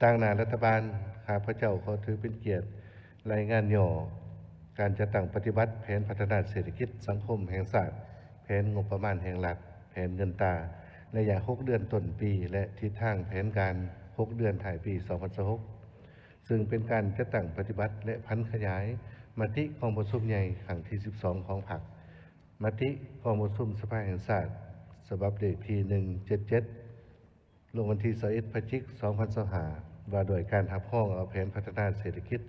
ຕາງໜ້າລັດຖະບານ, ຂ້າພະເຈົ້າຂໍຖືເປັນກຽດລາຍງານຫຍໍ້ການຈັດຕັ້ງປະຕິບັດແຜນພັດທະນາເສດຖະກິດສັງຄົມແຫ່ງຊາດ, ແຜນງົບປະມານແຫ່ງລັດ, ແຜນເງິນຕາ ໄລຍະຫົກເດືອນຕົ້ນປີ ແລະ ທິດທາງແຜນການຫົກເດືອນທ້າຍປີສອງພັນຊາວຫົກ ຊຶ່ງເປັນການຈັດຕັ້ງປະຕິບັດ ແລະ ຜັນຂະຫຍາຍມະຕິກອງປະຊຸມໃຫຍ່ຄັ້ງທີສິບສອງຂອງພັກ, ມະຕິກອງປະຊຸມສະພາແຫ່ງຊາດ ສະບັບເລກທີໜຶ່ງເຈັດເຈັດ ລົງວັນທີຊາວເອັດ ພະຈິກ ສອງພັນຊາວຫ້າ ວ່າດ້ວຍການຮັບຮອງເອົາແຜນພັດທະນາເສດຖະກິດ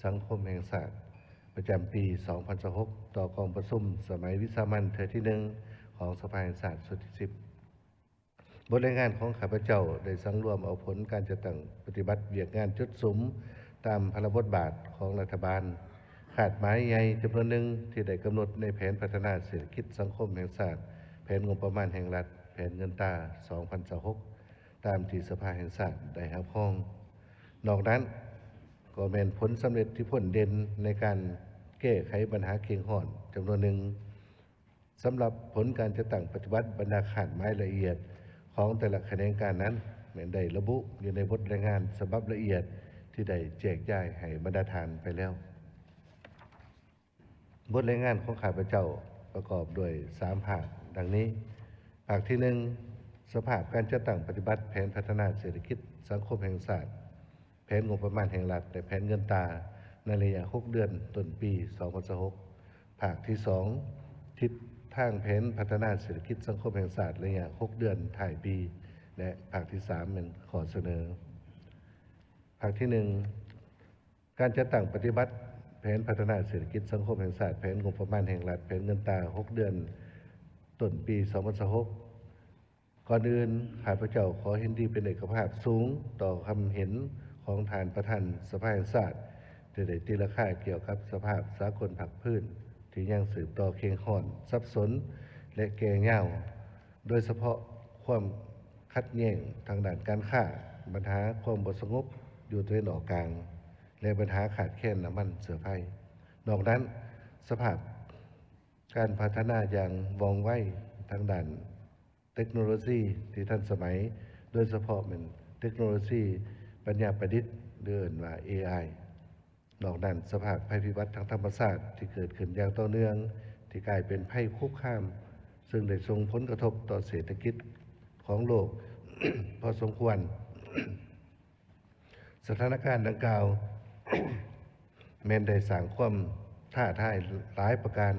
ສັງຄົມແຫ່ງຊາດປະຈຳປີສອງພັນຊາວຫົກ ຕໍ່ກອງປະຊຸມສະໄໝວິສາມັນເທື່ອທີໜຶ່ງຂອງສະພາແຫ່ງຊາດຊຸດທີສິບ. ບົດລາຍງານຂອງຂ້າພະເຈົ້າໄດ້ສັງລວມເອົາຜົນການຈັດຕັ້ງປະຕິບັດວຽກງານຈຸດສຸມຕາມພາລະບົດບາດຂອງລັດຖະບານ, ຄາດໝາຍໃຫຍ່ຈຳນວນໜຶ່ງທີ່ໄດ້ກຳນົດໃນແຜນພັດທະນາເສດຖະກິດສັງຄົມແຫ່ງຊາດ, ແຜນງົບປະມານແຫ່ງລັດ, ແຜນເງິນຕາສອງພັນຊາວຫົກ ຕາມທີ່ສະພາແຫ່ງຊາດໄດ້ຮັບຮອງ. ນອກນັ້ນກໍແມ່ນຜົນສຳເລັດທີ່ພົ້ນເດັ່ນໃນການແກ້ໄຂບັນຫາເຄັ່ງຮ້ອນຈຳນວນໜຶ່ງ. ສຳລັບຜົນການຈັດຕັ້ງປະຕິບັດບັນດາຄາດໝາຍລະອຽດຂອງແຕ່ລະຂະແໜງການນັ້ນ ແມ່ນໄດ້ລະບຸຢູ່ໃນບົດລາຍງານສະບັບລະອຽດທີ່ໄດ້ແຈກຢາຍໃຫ້ບັນດາທ່ານໄປແລ້ວ. ບົດລາຍງານຂອງຂ້າພະເຈົ້າປະກອບດ້ວຍສາມພາກດັ່ງນີ້. ພາກທີໜຶ່ງ ສະພາບການຈັດຕັ້ງປະຕິບັດແຜນພັດທະນາເສດຖະກິດສັງຄົມແຫ່ງຊາດ, ແຜນງົບປະມານແຫ່ງລັດ ແລະ ແຜນເງິນຕາໃນໄລຍະຫົກເດືອນຕົ້ນປີສອງພັນຊາວຫົກ. ພາກທີສອງ ທິດທາງແຜນພັດທະນາເສດຖະກິດສັງຄົມແຫ່ງຊາດໄລຍະຫົກເດືອນທ້າຍປີ ແລະ ພາກທີສາມ ແມ່ນຂໍ້ສະເໜີ. ພາກທີໜຶ່ງ ການຈັດຕັ້ງປະຕິບັດແຜນພັດທະນາເສດຖະກິດສັງຄົມແຫ່ງຊາດ, ແຜນງົບປະມານແຫ່ງລັດ, ແຜນເງິນຕາຫົກເດືອນຕົ້ນປີສອງພັນຊາວຫົກ. ກ່ອນອື່ນ, ຂ້າພະເຈົ້າຂໍເຫັນດີເປັນເອກະພາບສູງຕໍ່ຄຳເຫັນຂອງທ່ານປະທານສະພາແຫ່ງຊາດ ທີ່ໄດ້ຕີລາຄາກ່ຽວກັບສະພາບສາກົນພາກພື້ນທີ່ຍັງສືບຕໍ່ເຄັ່ງຮ້ອນ, ສັບສົນ ແລະ ແກ່ຍາວ, ໂດຍສະເພາະຄວາມຂັດແຍ່ງທາງດ້ານການຄ້າ, ບັນຫາຄວາມບໍ່ສະຫງົບຢູ່ຕາເວັນອອກກາງ ແລະ ບັນຫາຂາດແຄນນ້ຳມັນເຊື້ອໄຟ. ນອກນັ້ນ, ສະພາບການພັດທະນາຢ່າງວ່ອງໄວທາງດ້ານ ເຕັກໂນໂລຊີທີ່ທັນສະໄໝ, ໂດຍສະເພາະແມ່ນເຕັກໂນໂລຊີປັນຍາປະດິດ ຫຼື ເອີ້ນວ່າ ເອໄອ. ນອກນັ້ນ, ສະພາບໄພພິບັດທາງທຳມະຊາດທີ່ເກີດຂຶ້ນຢ່າງຕໍ່ເນື່ອງ, ທີ່ກາຍເປັນໄພຄຸກຄາມ, ເຊິ່ງໄດ້ສົ່ງຜົນກະທົບຕໍ່ເສດຖະກິດຂອງໂລກພໍສົມຄວນ. ສະຖານະການດັ່ງກ່າວ ແມ່ນໄດ້ສ້າງຄວາມທ້າທາຍຫຼາຍປະການ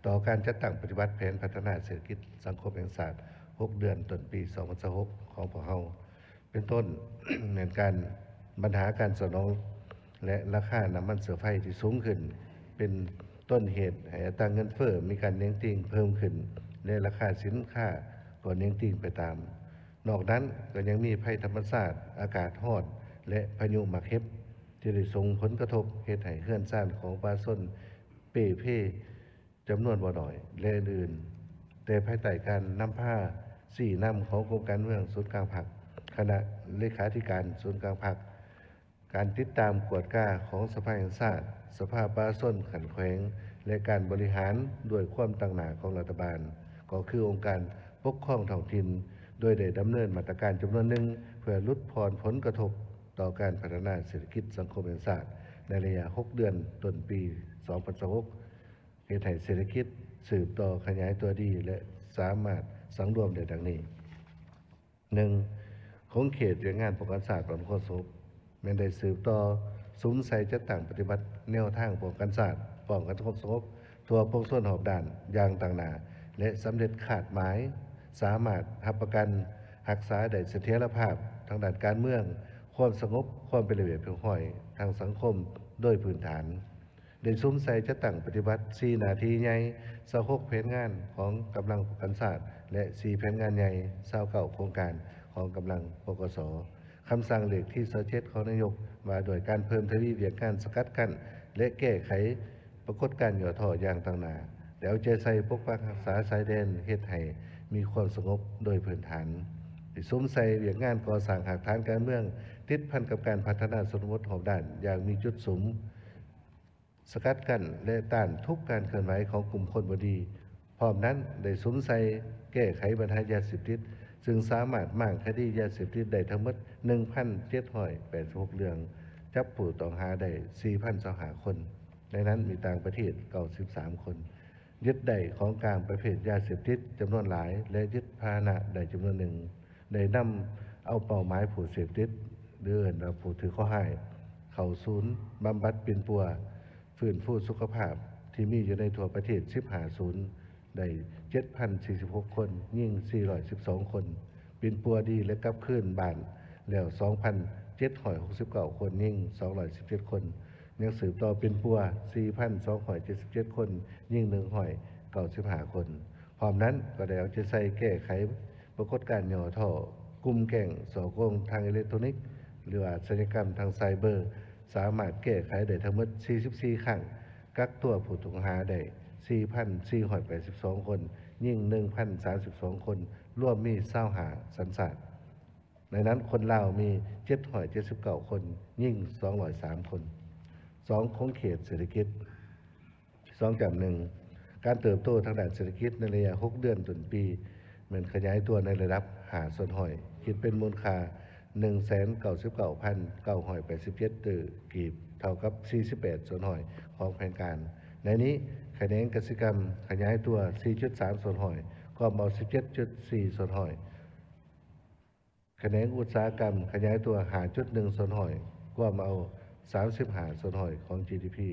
ຕໍ່ການຈັດຕັ້ງປະຕິບັດແຜນພັດທະນາເສດຖະກິດສັງຄົມແຫ່ງຊາດຫົກເດືອນຕົ້ນປີສອງພັນຊາວຫົກຂອງພວກເຮົາ, ເປັນຕົ້ນ ແມ່ນການບັນຫາການສະໜອງ ແລະ ລາຄານ້ຳມັນເຊື້ອໄຟທີ່ສູງຂຶ້ນ ເປັນຕົ້ນເຫດໃຫ້ອັດຕາເງິນເຟີ້ມີການເໜັງຕີງເພີ່ມຂຶ້ນ ແລະ ລາຄາສິນຄ້າກໍເໜັງຕີງໄປຕາມ. ນອກນັ້ນກໍຍັງມີໄພທຳມະຊາດ, ອາກາດຮ້ອນ ແລະ ພາຍຸໝາກເຫັບ ທີ່ໄດ້ສົ່ງຜົນກະທົບເຮັດໃຫ້ເຮືອນຊານຂອງປະຊາຊົນເປ່ເພຈຳນວນບໍ່ໜ້ອຍ ແລະ ອື່ນໆ, ແຕ່ພາຍໃຕ້ການນຳພາຊີ້ນຳຂອງກົມການເມືອງສູນກາງພັກ, ຄະນະເລຂາທິການສູນກາງພັກ, ການຕິດຕາມກວດກາຂອງສະພາແຫ່ງຊາດ, ສະພາປະຊາຊົນຂັ້ນແຂວງ ແລະ ການບໍລິຫານດ້ວຍຄວາມຕັ້ງໜ້າຂອງລັດຖະບານ, ກໍຄືອົງການປົກຄອງທ້ອງຖິ່ນ, ໂດຍໄດ້ດຳເນີນມາດຕະການຈຳນວນໜຶ່ງ ເພື່ອຫຼຸດຜ່ອນຜົນກະທົບຕໍ່ການພັດທະນາເສດຖະກິດສັງຄົມແຫ່ງຊາດໃນໄລຍະຫົກເດືອນຕົ້ນປີສອງພັນຊາວຫົກ ເຮັດໃຫ້ເສດຖະກິດສືບຕໍ່ຂະຫຍາຍຕົວດີ ແລະ ສາມາດສັງລວມໄດ້ດັ່ງນີ້. ໜຶ່ງ, ຂົງເຂດວຽກງານປ້ອງກັນຊາດ ຄວາມສະຫງົບ ແມ່ນໄດ້ສືບຕໍ່ສຸມໃສ່ຈັດຕັ້ງປະຕິບັດແນວທາງປ້ອງກັນຊາດ, ປ້ອງກັນຄວາມສະຫງົບທົ່ວປວງຊົນຮອບດ້ານຢ່າງຕັ້ງໜ້າ ແລະ ສຳເລັດຄາດໝາຍ, ສາມາດຮັບປະກັນຮັກສາໄດ້ສະຖຽນລະພາບທາງດ້ານການເມືອງ, ຄວາມສະຫງົບ, ຄວາມເປັນລະບຽບຮຽບຮ້ອຍທາງສັງຄົມໂດຍພື້ນຖານ. ໄດ້ສຸມໃສ່ຈັດຕັ້ງປະຕິບັດສີ່ໜ້າທີ່ໃຫຍ່, ຊາວຫົກແຜນງານຂອງກຳລັງປ້ອງກັນຊາດ ແລະ ສີ່ແຜນງານໃຫຍ່, ຊາວເກົ້າໂຄງການຂອງກຳລັງ ປກສ. ຄຳສັ່ງເລກທີຊາວເຈັດຂອງນາຍົກ ວ່າດ້ວຍການເພີ່ມທະວີວຽກງານສະກັດກັ້ນ ແລະ ແກ້ໄຂປາກົດການຫຍໍ້ທໍ້ຢ່າງຕັ້ງໜ້າ, ແລະ ເອົາໃຈໃສ່ປົກປັກຮັກສາຊາຍແດນ ເຮັດໃຫ້ມີຄວາມສະຫງົບໂດຍພື້ນຖານ. ໄດ້ສຸມໃສ່ວຽກງານກໍ່ສ້າງຮາກຖານການເມືອງ ຕິດພັນກັບການພັດທະນາຊົນນະບົດຮອບດ້ານຢ່າງມີຈຸດສຸມ. ສະກັດກັ້ນ ແລະ ຕ້ານທຸກການເຄື່ອນໄຫວຂອງກຸ່ມຄົນບໍ່ດີ, ພ້ອມນັ້ນໄດ້ສຸມໃສ່ແກ້ໄຂບັນຫາຢາເສບຕິດ ຊຶ່ງສາມາດມ້າງຄະດີຢາເສບຕິດໄດ້ທັງໝົດ ໜຶ່ງພັນເຈັດຮ້ອຍແປດສິບຫົກເລື່ອງ, ຈັບຜູ້ຕ້ອງຫາໄດ້ ສີ່ພັນຊາວຫ້າຄົນ, ໃນນັ້ນມີຕ່າງປະເທດ ເກົ້າສິບສາມຄົນ, ຍຶດໄດ້ຂອງກາງປະເພດຢາເສບຕິດຈຳນວນຫຼາຍ ແລະ ຍຶດພາຫະນະໄດ້ຈຳນວນໜຶ່ງ, ໄດ້ນຳເອົາເປົ້າໝາຍຜູ້ເສບຕິດ ຫຼື ເອີ້ນວ່າຜູ້ຖືກເຄາະຮ້າຍ ເຂົ້າສູນບຳບັດປິ່ນປົວ ຟື້ນຟູສຸຂະພາບທີ່ມີຢູ່ໃນທົ່ວປະເທດ ສິບຫ້າສູນ ໄດ້ ເຈັດພັນສີ່ສິບຫົກຄົນ, ຍິງ ສີ່ຮ້ອຍສິບສອງຄົນ, ປິ່ນປົວດີ ແລະ ກັບຄືນບ້ານແລ້ວ ສອງພັນເຈັດຮ້ອຍຫົກສິບເກົ້າຄົນ, ຍິງ ສອງຮ້ອຍສິບເຈັດຄົນ, ຍັງສືບຕໍ່ປິ່ນປົວ ສີ່ພັນສອງຮ້ອຍເຈັດສິບເຈັດຄົນ, ຍິງ ໜຶ່ງຮ້ອຍເກົ້າສິບຫ້າຄົນ. ພ້ອມນັ້ນກໍໄດ້ເອົາໃຈໃສ່ແກ້ໄຂປາກົດການຫຍໍ້ທໍ້ ກຸ່ມແກ້ງສໍ້ໂກງທາງເອເລັກໂທຣນິກ ຫຼືວ່າອາຊະຍາກຳທາງໄຊເບີ ສາມາດແກ້ໄຂໄດ້ທັງໝົດ ສີ່ສິບສີ່ຄັ້ງ, ກັກຕົວຜູ້ຕ້ອງຫາໄດ້ ສີ່ພັນສີ່ຮ້ອຍແປດສິບສອງຄົນ, ຍິງ ໜຶ່ງພັນສາມສິບສອງຄົນ, ລວມມີ ຊາວຫ້າສັນຊາດ. ໃນນັ້ນຄົນລາວມີ ເຈັດຮ້ອຍເຈັດສິບເກົ້າຄົນ, ຍິງ ສອງຮ້ອຍສາມຄົນ. ສອງ ຂົງເຂດເສດຖະກິດ. ສອງຈ້ຳໜຶ່ງ ການເຕີບໂຕທາງດ້ານເສດຖະກິດໃນໄລຍະຫົກເດືອນຕົ້ນປີ ແມ່ນຂະຫຍາຍຕົວໃນລະດັບຫ້າສ່ວນຮ້ອຍ, ຄິດເປັນມູນຄ່າ ໜຶ່ງແສນເກົ້າສິບເກົ້າພັນເກົ້າຮ້ອຍແປດສິບເຈັດຕື້ກີບ, ເທົ່າກັບສີ່ສິບແປດສ່ວນຮ້ອຍຂອງແຜນການ. ໃນນີ້ ຂະແໜງກະສິກຳຂະຫຍາຍຕົວ ສີ່ຈຸດສາມສ່ວນຮ້ອຍ, ກວມເອົາ ສິບເຈັດຈຸດສີ່ສ່ວນຮ້ອຍ. ຂະແໜງອຸດສາຫະກຳຂະຫຍາຍຕົວ ຫ້າຈຸດໜຶ່ງສ່ວນຮ້ອຍ, ກວມເອົາ ສາມສິບຫ້າສ່ວນຮ້ອຍຂອງຈີດີພີ.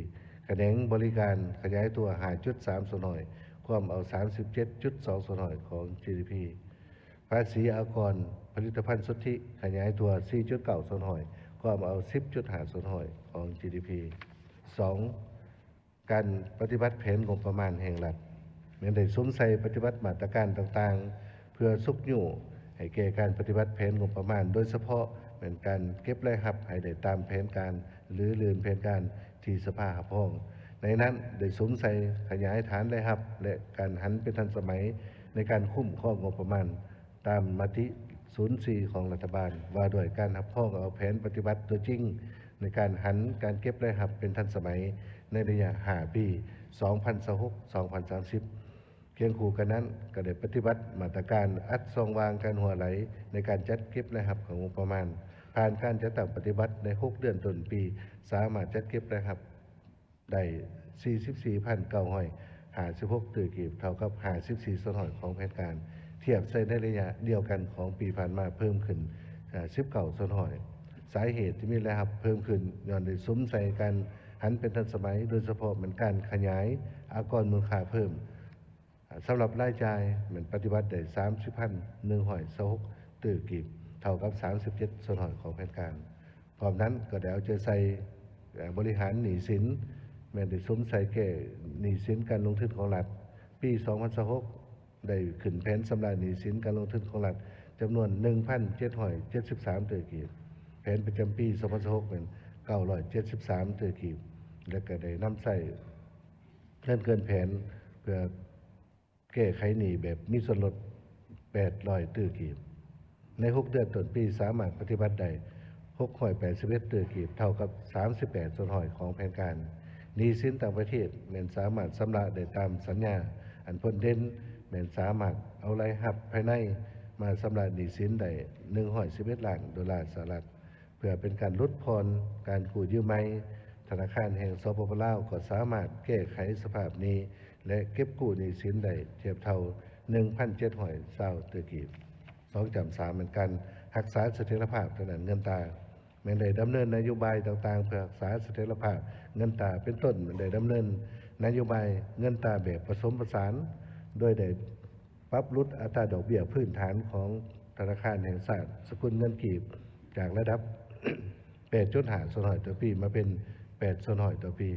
ຂະແໜງບໍລິການຂະຫຍາຍຕົວ ຫ້າຈຸດສາມສ່ວນຮ້ອຍ, ກວມເອົາ ສາມສິບເຈັດຈຸດສອງສ່ວນຮ້ອຍຂອງຈີດີພີ. ພາສີອາກອນຜະລິດຕະພັນສົດທິຂະຫຍາຍຕົວ ສີ່ຈຸດເກົ້າສ່ວນຮ້ອຍ, ກວມເອົາ ສິບຈຸດຫ້າສ່ວນຮ້ອຍຂອງຈີດີພີ. ສອງ ການປະຕິບັດແຜນງົບປະມານແຫ່ງລັດ ແມ່ນໄດ້ສຸມໃສ່ປະຕິບັດມາດຕະການຕ່າງໆ ເພື່ອຊຸກຍູ້ໃຫ້ແກ່ການປະຕິບັດແຜນງົບປະມານ, ໂດຍສະເພາະແມ່ນການເກັບລາຍຮັບໃຫ້ໄດ້ຕາມແຜນການ ຫຼື ລື່ນແຜນການທີ່ສະພາຮັບຮອງ. ໃນນັ້ນໄດ້ສຸມໃສ່ຂະຫຍາຍຖານລາຍຮັບ ແລະ ການຫັນເປັນທັນສະໄໝໃນການຄຸ້ມຄອງງົບປະມານ ຕາມມະຕິສູນສີ່ຂອງລັດຖະບານ ວ່າດ້ວຍການຮັບຮອງເອົາແຜນປະຕິບັດຕົວຈິງ ໃນການຫັນການເກັບລາຍຮັບເປັນທັນສະໄໝໃນໄລຍະຫ້າປີ ສອງພັນຊາວຫົກ ສອງພັນສາມສິບ. ຄຽງຄູ່ກັນນັ້ນ ກໍໄດ້ປະຕິບັດມາດຕະການອັດຊ່ອງວ່າງການຮົ່ວໄຫຼໃນການຈັດເກັບລາຍຮັບຂອງງົບປະມານ. ຜ່ານການຈັດຕັ້ງປະຕິບັດໃນຫົກເດືອນຕົ້ນປີ ສາມາດຈັດເກັບລາຍຮັບ ໄດ້ສີ່ສິບສີ່ພັນເກົ້າຮ້ອຍຫ້າສິບຫົກຕື້ກີບ, ເທົ່າກັບຫ້າສິບສີ່ສ່ວນຮ້ອຍຂອງແຜນການ, ທຽບໃສ່ໃນໄລຍະດຽວກັນຂອງປີຜ່ານມາເພີ່ມຂຶ້ນ ເອີ່ ສິບເກົ້າສ່ວນຮ້ອຍ. ສາເຫດທີ່ມີລາຍຮັບເພີ່ມຂຶ້ນ ຍ້ອນໄດ້ສຸມໃສ່ການຫັນເປັນທັນສະໄໝ, ໂດຍສະເພາະແມ່ນການຂະຫຍາຍອາກອນມູນຄ່າເພີ່ມ. ສຳລັບລາຍຈ່າຍແມ່ນປະຕິບັດໄດ້ສາມສິບພັນໜຶ່ງຮ້ອຍຊາວຫົກຕື້ກີບ, ເທົ່າກັບສາມສິບເຈັດສ່ວນຮ້ອຍຂອງແຜນການ. ພ້ອມນັ້ນກໍໄດ້ເອົາໃຈໃສ່ ເອີ່ ບໍລິຫານໜີ້ສິນ, ແມ່ນໄດ້ສຸມໃສ່ແກ້ໜີ້ສິນການລົງທຶນຂອງລັດ. ປີສອງພັນຊາວຫົກ ໄດ້ຂຶ້ນແຜນຊຳລະໜີ້ສິນການລົງທຶນຂອງລັດຈຳນວນໜຶ່ງພັນເຈັດຮ້ອຍເຈັດສິບສາມຕື້ກີບ, ແຜນປະຈຳປີສອງພັນຊາວຫົກແມ່ນເກົ້າຮ້ອຍເຈັດສິບສາມຕື້ກີບ ແລະ ກໍໄດ້ນຳໃຊ້ເງິນເກີນແຜນເພື່ອ ແກ້ໄຂໜີ້ແບບມີສ່ວນລົດ ແປດຮ້ອຍຕື້ກີບ. ໃນຫົກເດືອນຕົ້ນປີ ສາມາດປະຕິບັດໄດ້ຫົກຮ້ອຍແປດສິບເອັດຕື້ກີບ, ເທົ່າກັບສາມສິບແປດສ່ວນຮ້ອຍຂອງແຜນການ. ໜີ້ສິນຕ່າງປະເທດແມ່ນສາມາດຊຳລະໄດ້ຕາມສັນຍາ. ອັນພົ້ນເດັ່ນແມ່ນສາມາດເອົາລາຍຮັບພາຍໃນມາຊຳລະໜີ້ສິນໄດ້ ໜຶ່ງຮ້ອຍສິບເອັດລ້ານໂດລາສະຫະລັດ. ເພື່ອເປັນການຫຼຸດຜ່ອນການກູ້ຢືມໃໝ່, ທະນາຄານແຫ່ງ ສປປ ລາວ ກໍສາມາດແກ້ໄຂສະພາບໜີ້ ແລະ ເກັບກູ້ໜີ້ສິນໄດ້ທຽບເທົ່າ ໜຶ່ງພັນເຈັດຮ້ອຍຊາວຕື້ກີບ. ສອງຈ້ຳສາມ ແມ່ນການຮັກສາສະຖຽນລະພາບທາງດ້ານເງິນຕາ, ແມ່ນໄດ້ດຳເນີນນະໂຍບາຍຕ່າງໆ ເພື່ອຮັກສາສະຖຽນລະພາບເງິນຕາ, ເປັນຕົ້ນ ແມ່ນໄດ້ດຳເນີນນະໂຍບາຍເງິນຕາແບບປະສົມປະສານ, ໂດຍໄດ້ ປັບຫຼຸດອັດຕາດອກເບ້ຍພື້ນຖານຂອງທະນາຄານແຫ່ງຊາດສະກຸນເງິນກີບ ຈາກລະດັບ ແປດຈຸດຫ້າສ່ວນຮ້ອຍຕໍ່ປີ ມາເປັນ ແປດສ່ວນຮ້ອຍຕໍ່ປີ.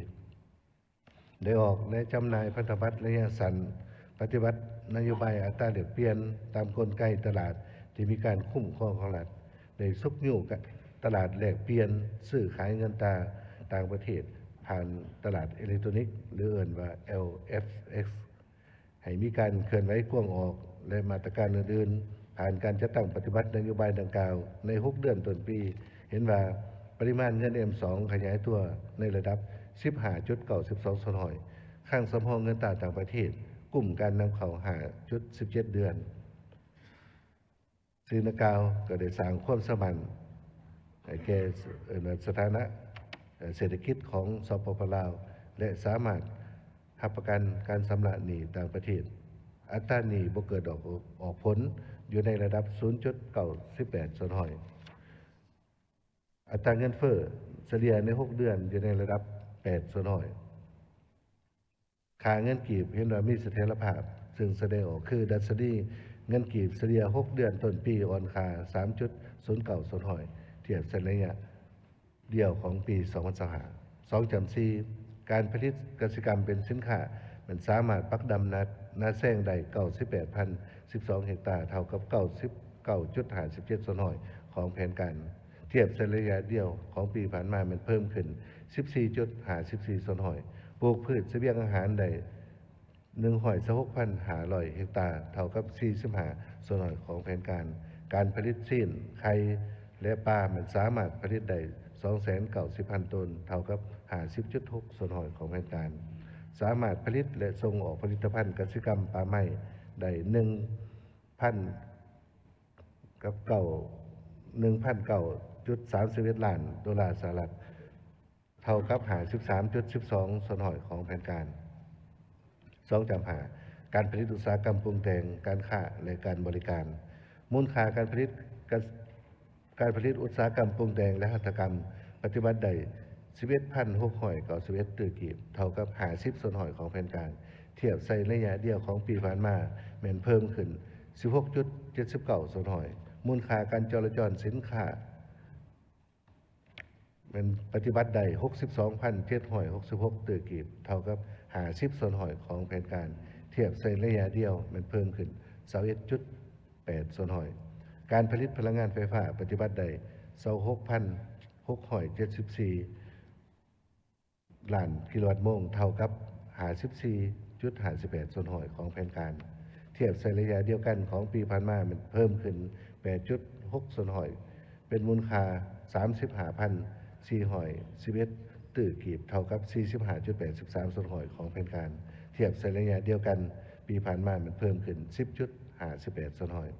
ໄດ້ອອກ ແລະ ຈຳໜ່າຍພັນທະບັດໄລຍະສັ້ນ, ປະຕິບັດນະໂຍບາຍອັດຕາແລກປ່ຽນຕາມກົນໄກຕະຫຼາດທີ່ມີການຄຸ້ມຄອງຂອງລັດ, ໄດ້ຊຸກຍູ້ຕະຫຼາດແລກປ່ຽນຊື້ຂາຍເງິນຕາຕ່າງປະເທດ ຜ່ານຕະຫຼາດເອເລັກໂຕຣນິກ ຫຼື ເອີ້ນວ່າ ແອລເອັຟເອັກ ໃຫ້ມີການເຄື່ອນໄຫວກວ້າງອອກ ແລະ ມາດຕະການອື່ນໆ. ຜ່ານການຈັດຕັ້ງປະຕິບັດນະໂຍບາຍດັ່ງກ່າວໃນຫົກເດືອນຕົ້ນປີ, ເຫັນວ່າປະລິມານເງິນ ເອັມສອງ ຂະຫຍາຍຕົວໃນລະດັບ ສິບຫ້າຈຸດເກົ້າສິບສອງສ່ວນຮ້ອຍ, ຄັງສຳຮອງເງິນຕາຕ່າງປະເທດກຸ້ມການນຳເຂົ້າ ຫ້າຈຸດສິບເຈັດເດືອນ. ສິ່ງດັ່ງກ່າວກໍໄດ້ສ້າງຄວາມເຊື່ອໝັ້ນໃຫ້ແກ່ ເອີ້ນວ່າ ສະຖານະເສດຖະກິດຂອງ ສປປ ລາວ ແລະ ສາມາດຮັບປະກັນການຊຳລະໜີ້ຕ່າງປະເທດ. ອັດຕາໜີ້ບໍ່ເກີດອອກ ອອກຜົນ ຢູ່ໃນລະດັບ ສູນຈຸດເກົ້າສິບແປດສ່ວນຮ້ອຍ. ອັດຕາເງິນເຟີ້ສະເລ່ຍໃນຫົກເດືອນຢູ່ໃນລະດັບ ແປດສ່ວນຮ້ອຍ. ຄ່າເງິນກີບເຫັນວ່າມີສະຖຽນລະພາບ, ເຊິ່ງສະແດງອອກຄືດັດຊະນີເງິນກີບສະເລ່ຍຫົກເດືອນຕົ້ນປີອ່ອນຄ່າ ສາມຈຸດສູນເກົ້າສ່ວນຮ້ອຍ ທຽບໃສ່ໄລຍະດຽວຂອງປີສອງພັນຊາວຫ້າ. ສອງຈ້ຳສີ່ ການຜະລິດກະສິກຳເປັນສິນຄ້າ ແມ່ນສາມາດປັກດຳນາ ນາແຊງໄດ້ ເກົ້າສິບແປດພັນສິບສອງເຮັກຕາ, ເທົ່າກັບ ເກົ້າສິບເກົ້າຈຸດຫ້າສິບເຈັດສ່ວນຮ້ອຍຂອງແຜນການ. ທຽບໃສ່ໄລຍະດຽວຂອງປີຜ່ານມາແມ່ນເພີ່ມຂຶ້ນ ສິບສີ່ຈຸດຫ້າສິບສີ່ສ່ວນຮ້ອຍ. ປູກພືດສະບຽງອາຫານໄດ້ ໜຶ່ງຮ້ອຍຊາວຫົກພັນຫ້າຮ້ອຍເຮັກຕາ, ເທົ່າກັບ ສີ່ສິບຫ້າສ່ວນຮ້ອຍຂອງແຜນການ. ການຜະລິດຊີ້ນ, ໄຂ່ ແລະ ປາ ແມ່ນສາມາດຜະລິດໄດ້ ສອງແສນເກົ້າສິບພັນໂຕນ, ເທົ່າກັບ ຫ້າສິບຈຸດຫົກສ່ວນຮ້ອຍຂອງແຜນການ. ສາມາດຜະລິດ ແລະ ສົ່ງອອກຜະລິດຕະພັນກະສິກຳປ່າໄມ້ໄດ້ ໜຶ່ງພັນ ກັບເກົ້າ ໜຶ່ງພັນເກົ້າຈຸດສາມສິບເອັດລ້ານໂດລາສະຫະລັດ, ເທົ່າກັບ ຫ້າສິບສາມຈຸດສິບສອງສ່ວນຮ້ອຍຂອງແຜນການ. ສອງຈ້ຳຫ້າ ການຜະລິດອຸດສາຫະກຳປຸງແຕ່ງ, ການຄ້າ ແລະ ການບໍລິການ. ມູນຄ່າການຜະລິດ ການ ການຜະລິດອຸດສາຫະກຳປຸງແຕ່ງ ແລະ ຫັດຖະກຳ ປະຕິບັດໄດ້ ສິບເອັດພັນຫົກຮ້ອຍເກົ້າສິບເອັດຕື້ກີບ, ເທົ່າກັບ ຫ້າສິບສ່ວນຮ້ອຍຂອງແຜນການ. ທຽບໃສ່ໄລຍະດຽວຂອງປີຜ່ານມາ ແມ່ນເພີ່ມຂຶ້ນ ສິບຫົກຈຸດເຈັດສິບເກົ້າສ່ວນຮ້ອຍ. ມູນຄ່າການຈໍລະຈອນສິນຄ້າ ແມ່ນປະຕິບັດໄດ້ ຫົກສິບສອງພັນເຈັດຮ້ອຍຫົກສິບຫົກຕື້ກີບ, ເທົ່າກັບ ຫ້າສິບສ່ວນຮ້ອຍຂອງແຜນການ. ທຽບໃສ່ໄລຍະດຽວ ແມ່ນເພີ່ມຂຶ້ນ ຊາວເອັດຈຸດແປດສ່ວນຮ້ອຍ. ການຜະລິດພະລັງງານໄຟຟ້າ ປະຕິບັດໄດ້ ຊາວຫົກພັນຫົກຮ້ອຍເຈັດສິບສີ່ ລ້ານກິໂລວັດໂມງ, ເທົ່າກັບ ຫ້າສິບສີ່ຈຸດຫ້າສິບແປດສ່ວນຮ້ອຍຂອງແຜນການ. ທຽບໃສ່ໄລຍະດຽວກັນຂອງປີຜ່ານມາ ແມ່ນເພີ່ມຂຶ້ນ ແປດຈຸດຫົກສ່ວນຮ້ອຍ, ເປັນມູນຄ່າ ສາມສິບຫ້າພັນສີ່ຮ້ອຍສິບເອັດຕື້ກີບ, ເທົ່າກັບ ສີ່ສິບຫ້າຈຸດແປດສິບສາມສ່ວນຮ້ອຍຂອງແຜນການ. ທຽບໃສ່ໄລຍະດຽວກັນປີຜ່ານມາ ແມ່ນເພີ່ມຂຶ້ນ ສິບຈຸດຫ້າສິບແປດສ່ວນຮ້ອຍ.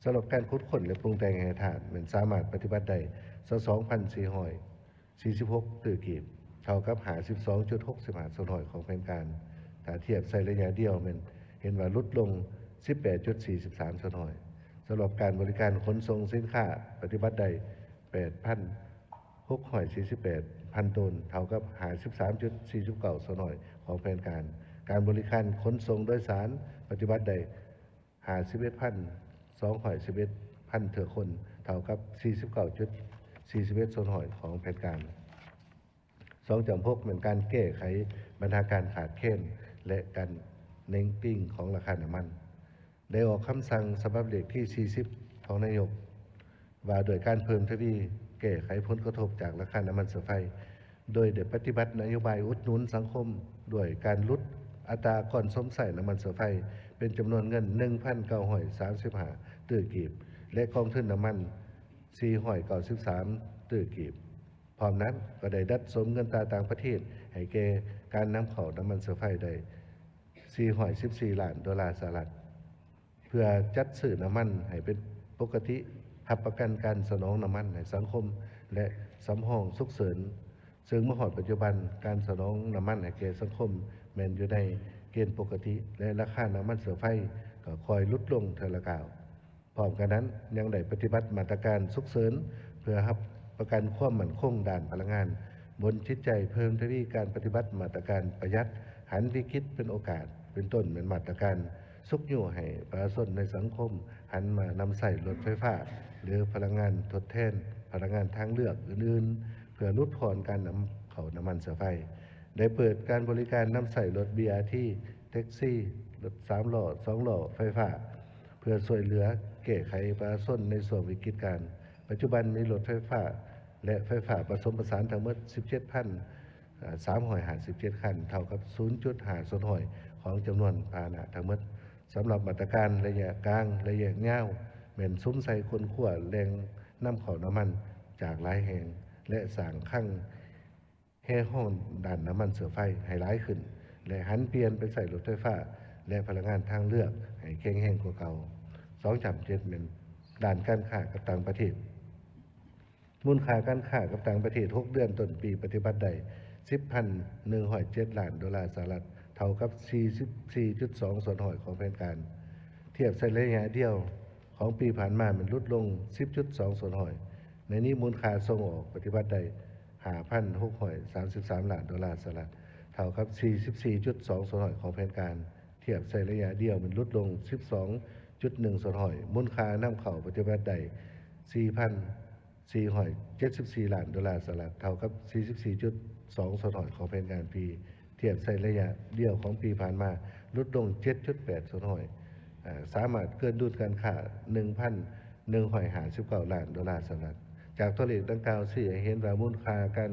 ສຳລັບການຂຸດຄົ້ນ ແລະ ປຸງແຕ່ງແຮ່ທາດ ແມ່ນສາມາດປະຕິບັດໄດ້ ຊາວສອງພັນສີ່ຮ້ອຍ ສີ່ສິບຫົກຕື້ກີບ, ເທົ່າກັບ ຫ້າສິບສອງຈຸດຫົກສິບຫ້າສ່ວນຮ້ອຍຂອງແຜນການ. ຖ້າທຽບໃສ່ໄລຍະດຽວ ແມ່ນເຫັນວ່າຫຼຸດລົງ ສິບແປດຈຸດສີ່ສິບສາມສ່ວນຮ້ອຍ. ສຳລັບການບໍລິການຂົນສົ່ງສິນຄ້າ ປະຕິບັດໄດ້ ແປດພັນຫົກຮ້ອຍສີ່ສິບແປດພັນໂຕນ, ເທົ່າກັບ ຫ້າສິບສາມຈຸດສີ່ສິບເກົ້າສ່ວນຮ້ອຍຂອງແຜນການ. ການບໍລິການຂົນສົ່ງໂດຍສານ ປະຕິບັດໄດ້ ຫ້າສິບເອັດພັນສອງຮ້ອຍສິບເອັດພັນເທື່ອຄົນ, ເທົ່າກັບ ສີ່ສິບເກົ້າຈຸດສີ່ສິບເອັດສ່ວນຮ້ອຍຂອງແຜນການ. ສອງຈ້ຳຫົກ ແມ່ນການແກ້ໄຂບັນຫາການຂາດແຄນ ແລະ ການເໜັງຕີງຂອງລາຄານ້ຳມັນ. ໄດ້ອອກຄຳສັ່ງສະບັບເລກທີສີ່ສິບຂອງນາຍົກ ວ່າດ້ວຍການເພີ່ມທະວີແກ້ໄຂຜົນກະທົບຈາກລາຄານ້ຳມັນເຊື້ອໄຟ ໂດຍໄດ້ປະຕິບັດນະໂຍບາຍອຸດໜູນສັງຄົມ ດ້ວຍການຫຼຸດອັດຕາອາກອນຊົມໃຊ້ນ້ຳມັນເຊື້ອໄຟ ເປັນຈຳນວນເງິນ ໜຶ່ງພັນເກົ້າຮ້ອຍສາມສິບຫ້າຕື້ກີບ ແລະ ກອງທຶນນ້ຳມັນ ສີ່ຮ້ອຍເກົ້າສິບສາມຕື້ກີບ. ພ້ອມນັ້ນກໍໄດ້ດັດສົມເງິນຕາຕ່າງປະເທດໃຫ້ແກ່ການນຳເຂົ້ານ້ຳມັນເຊື້ອໄຟໄດ້ ສີ່ຮ້ອຍສິບສີ່ລ້ານໂດລາສະຫະລັດ. ເພື່ອຈັດຊື້ນ້ຳມັນໃຫ້ເປັນປົກກະຕິ, ຮັບປະກັນການສະໜອງນ້ຳມັນໃຫ້ສັງຄົມ ແລະ ສຳຮອງສຸກເສີນ, ເຊິ່ງມາຮອດປັດຈຸບັນ, ການສະໜອງນ້ຳມັນໃຫ້ແກ່ສັງຄົມແມ່ນຢູ່ໃນເກນປົກກະຕິ ແລະ ລາຄານ້ຳມັນເຊື້ອໄຟກໍຄ່ອຍຫຼຸດລົງເທື່ອລະກ້າວ. ພ້ອມກັນນັ້ນ, ຍັງໄດ້ປະຕິບັດມາດຕະການສຸກເສີນ ເພື່ອຮັບປະກັນຄວາມໝັ້ນຄົງດ້ານພະລັງງານ, ບົນຈິດໃຈເພີ່ມທະວີການປະຕິບັດມາດຕະການປະຢັດ, ຫັນວິກິດເປັນໂອກາດ, ເປັນຕົ້ນແມ່ນມາດຕະການຊຸກຍູ້ໃຫ້ປະຊາຊົນໃນສັງຄົມຫັນມານຳໃຊ້ລົດໄຟຟ້າ ຫຼື ພະລັງງານທົດແທນພະລັງງານທາງເລືອກອື່ນໆ ເພື່ອຫຼຸດຜ່ອນການນຳເຂົ້ານ້ຳມັນເຊື້ອໄຟ. ໄດ້ເປີດການບໍລິການນຳໃຊ້ລົດ ບີອາທີ ແທັກຊີ, ລົດສາມລໍ້, ສອງລໍ້ໄຟຟ້າ ເພື່ອຊ່ວຍເຫຼືອແກ້ໄຂປະຊາຊົນໃນຊ່ວງວິກິດການ. ປັດຈຸບັນມີລົດໄຟຟ້າ ແລະ ໄຟຟ້າປະສົມປະສານທັງໝົດ ສິບເຈັດພັນສາມຮ້ອຍຫ້າສິບເຈັດຄັນ, ເທົ່າກັບ ສູນຈຸດຫ້າສ່ວນຮ້ອຍຂອງຈຳນວນພາຫະນະທັງໝົດ. ສຳລັບມາດຕະການໄລຍະກາງ, ໄລຍະຍາວ ແມ່ນສຸມໃສ່ຄົ້ນຄວ້າແຫຼ່ງນຳເຂົ້ານ້ຳມັນຈາກຫຼາຍແຫ່ງ ແລະ ສ້າງຄັງ ແຮ່ຮອງດ້ານນ້ຳມັນເຊື້ອໄຟໃຫ້ຫຼາຍຂຶ້ນ ແລະ ຫັນປ່ຽນໄປໃຊ້ລົດໄຟຟ້າ ແລະ ພະລັງງານທາງເລືອກໃຫ້ແຂງແຮງກວ່າເກົ່າ. ສອງຈ້ຳເຈັດ ແມ່ນ ດ້ານການຄ້າກັບຕ່າງປະເທດ. ມູນຄ່າການຄ້າກັບຕ່າງປະເທດ ຫົກເດືອນຕົ້ນປີປະຕິບັດໄດ້ ສິບພັນໜຶ່ງຮ້ອຍເຈັດລ້ານໂດລາສະຫະລັດ, ເທົ່າກັບ ສີ່ສິບສີ່ຈຸດສອງສ່ວນຮ້ອຍຂອງແຜນການ. ທຽບໃສ່ໄລຍະດຽວຂອງປີຜ່ານມາ ແມ່ນຫຼຸດລົງ ສິບຈຸດສອງສ່ວນຮ້ອຍ. ໃນນີ້ມູນຄ່າສົ່ງອອກປະຕິບັດໄດ້ ຫ້າພັນຫົກຮ້ອຍສາມສິບສາມລ້ານໂດລາສະຫະລັດ, ເທົ່າກັບ ສີ່ສິບສີ່ຈຸດສອງສ່ວນຮ້ອຍຂອງແຜນການ. ທຽບໃສ່ໄລຍະດຽວ ແມ່ນຫຼຸດລົງ ສິບສອງຈຸດໜຶ່ງສ່ວນຮ້ອຍ. ມູນຄ່ານຳເຂົ້າປະຕິບັດໄດ້ ສີ່ພັນສີ່ຮ້ອຍເຈັດສິບສີ່ລ້ານໂດລາສະຫະລັດ, ເທົ່າກັບ ສີ່ສິບສີ່ຈຸດສອງສ່ວນຮ້ອຍຂອງແຜນການປີ. ທຽບໃສ່ໄລຍະດຽວຂອງປີຜ່ານມາ ຫຼຸດລົງ ເຈັດຈຸດແປດສ່ວນຮ້ອຍ, ສາມາດເກີນດຸນການຄ້າ ໜຶ່ງພັນໜຶ່ງຮ້ອຍຫ້າສິບເກົ້າລ້ານໂດລາສະຫະລັດ. ຈາກຕົວເລກດັ່ງກ່າວຊີ້ໃຫ້ເຫັນວ່າ ມູນຄ່າການ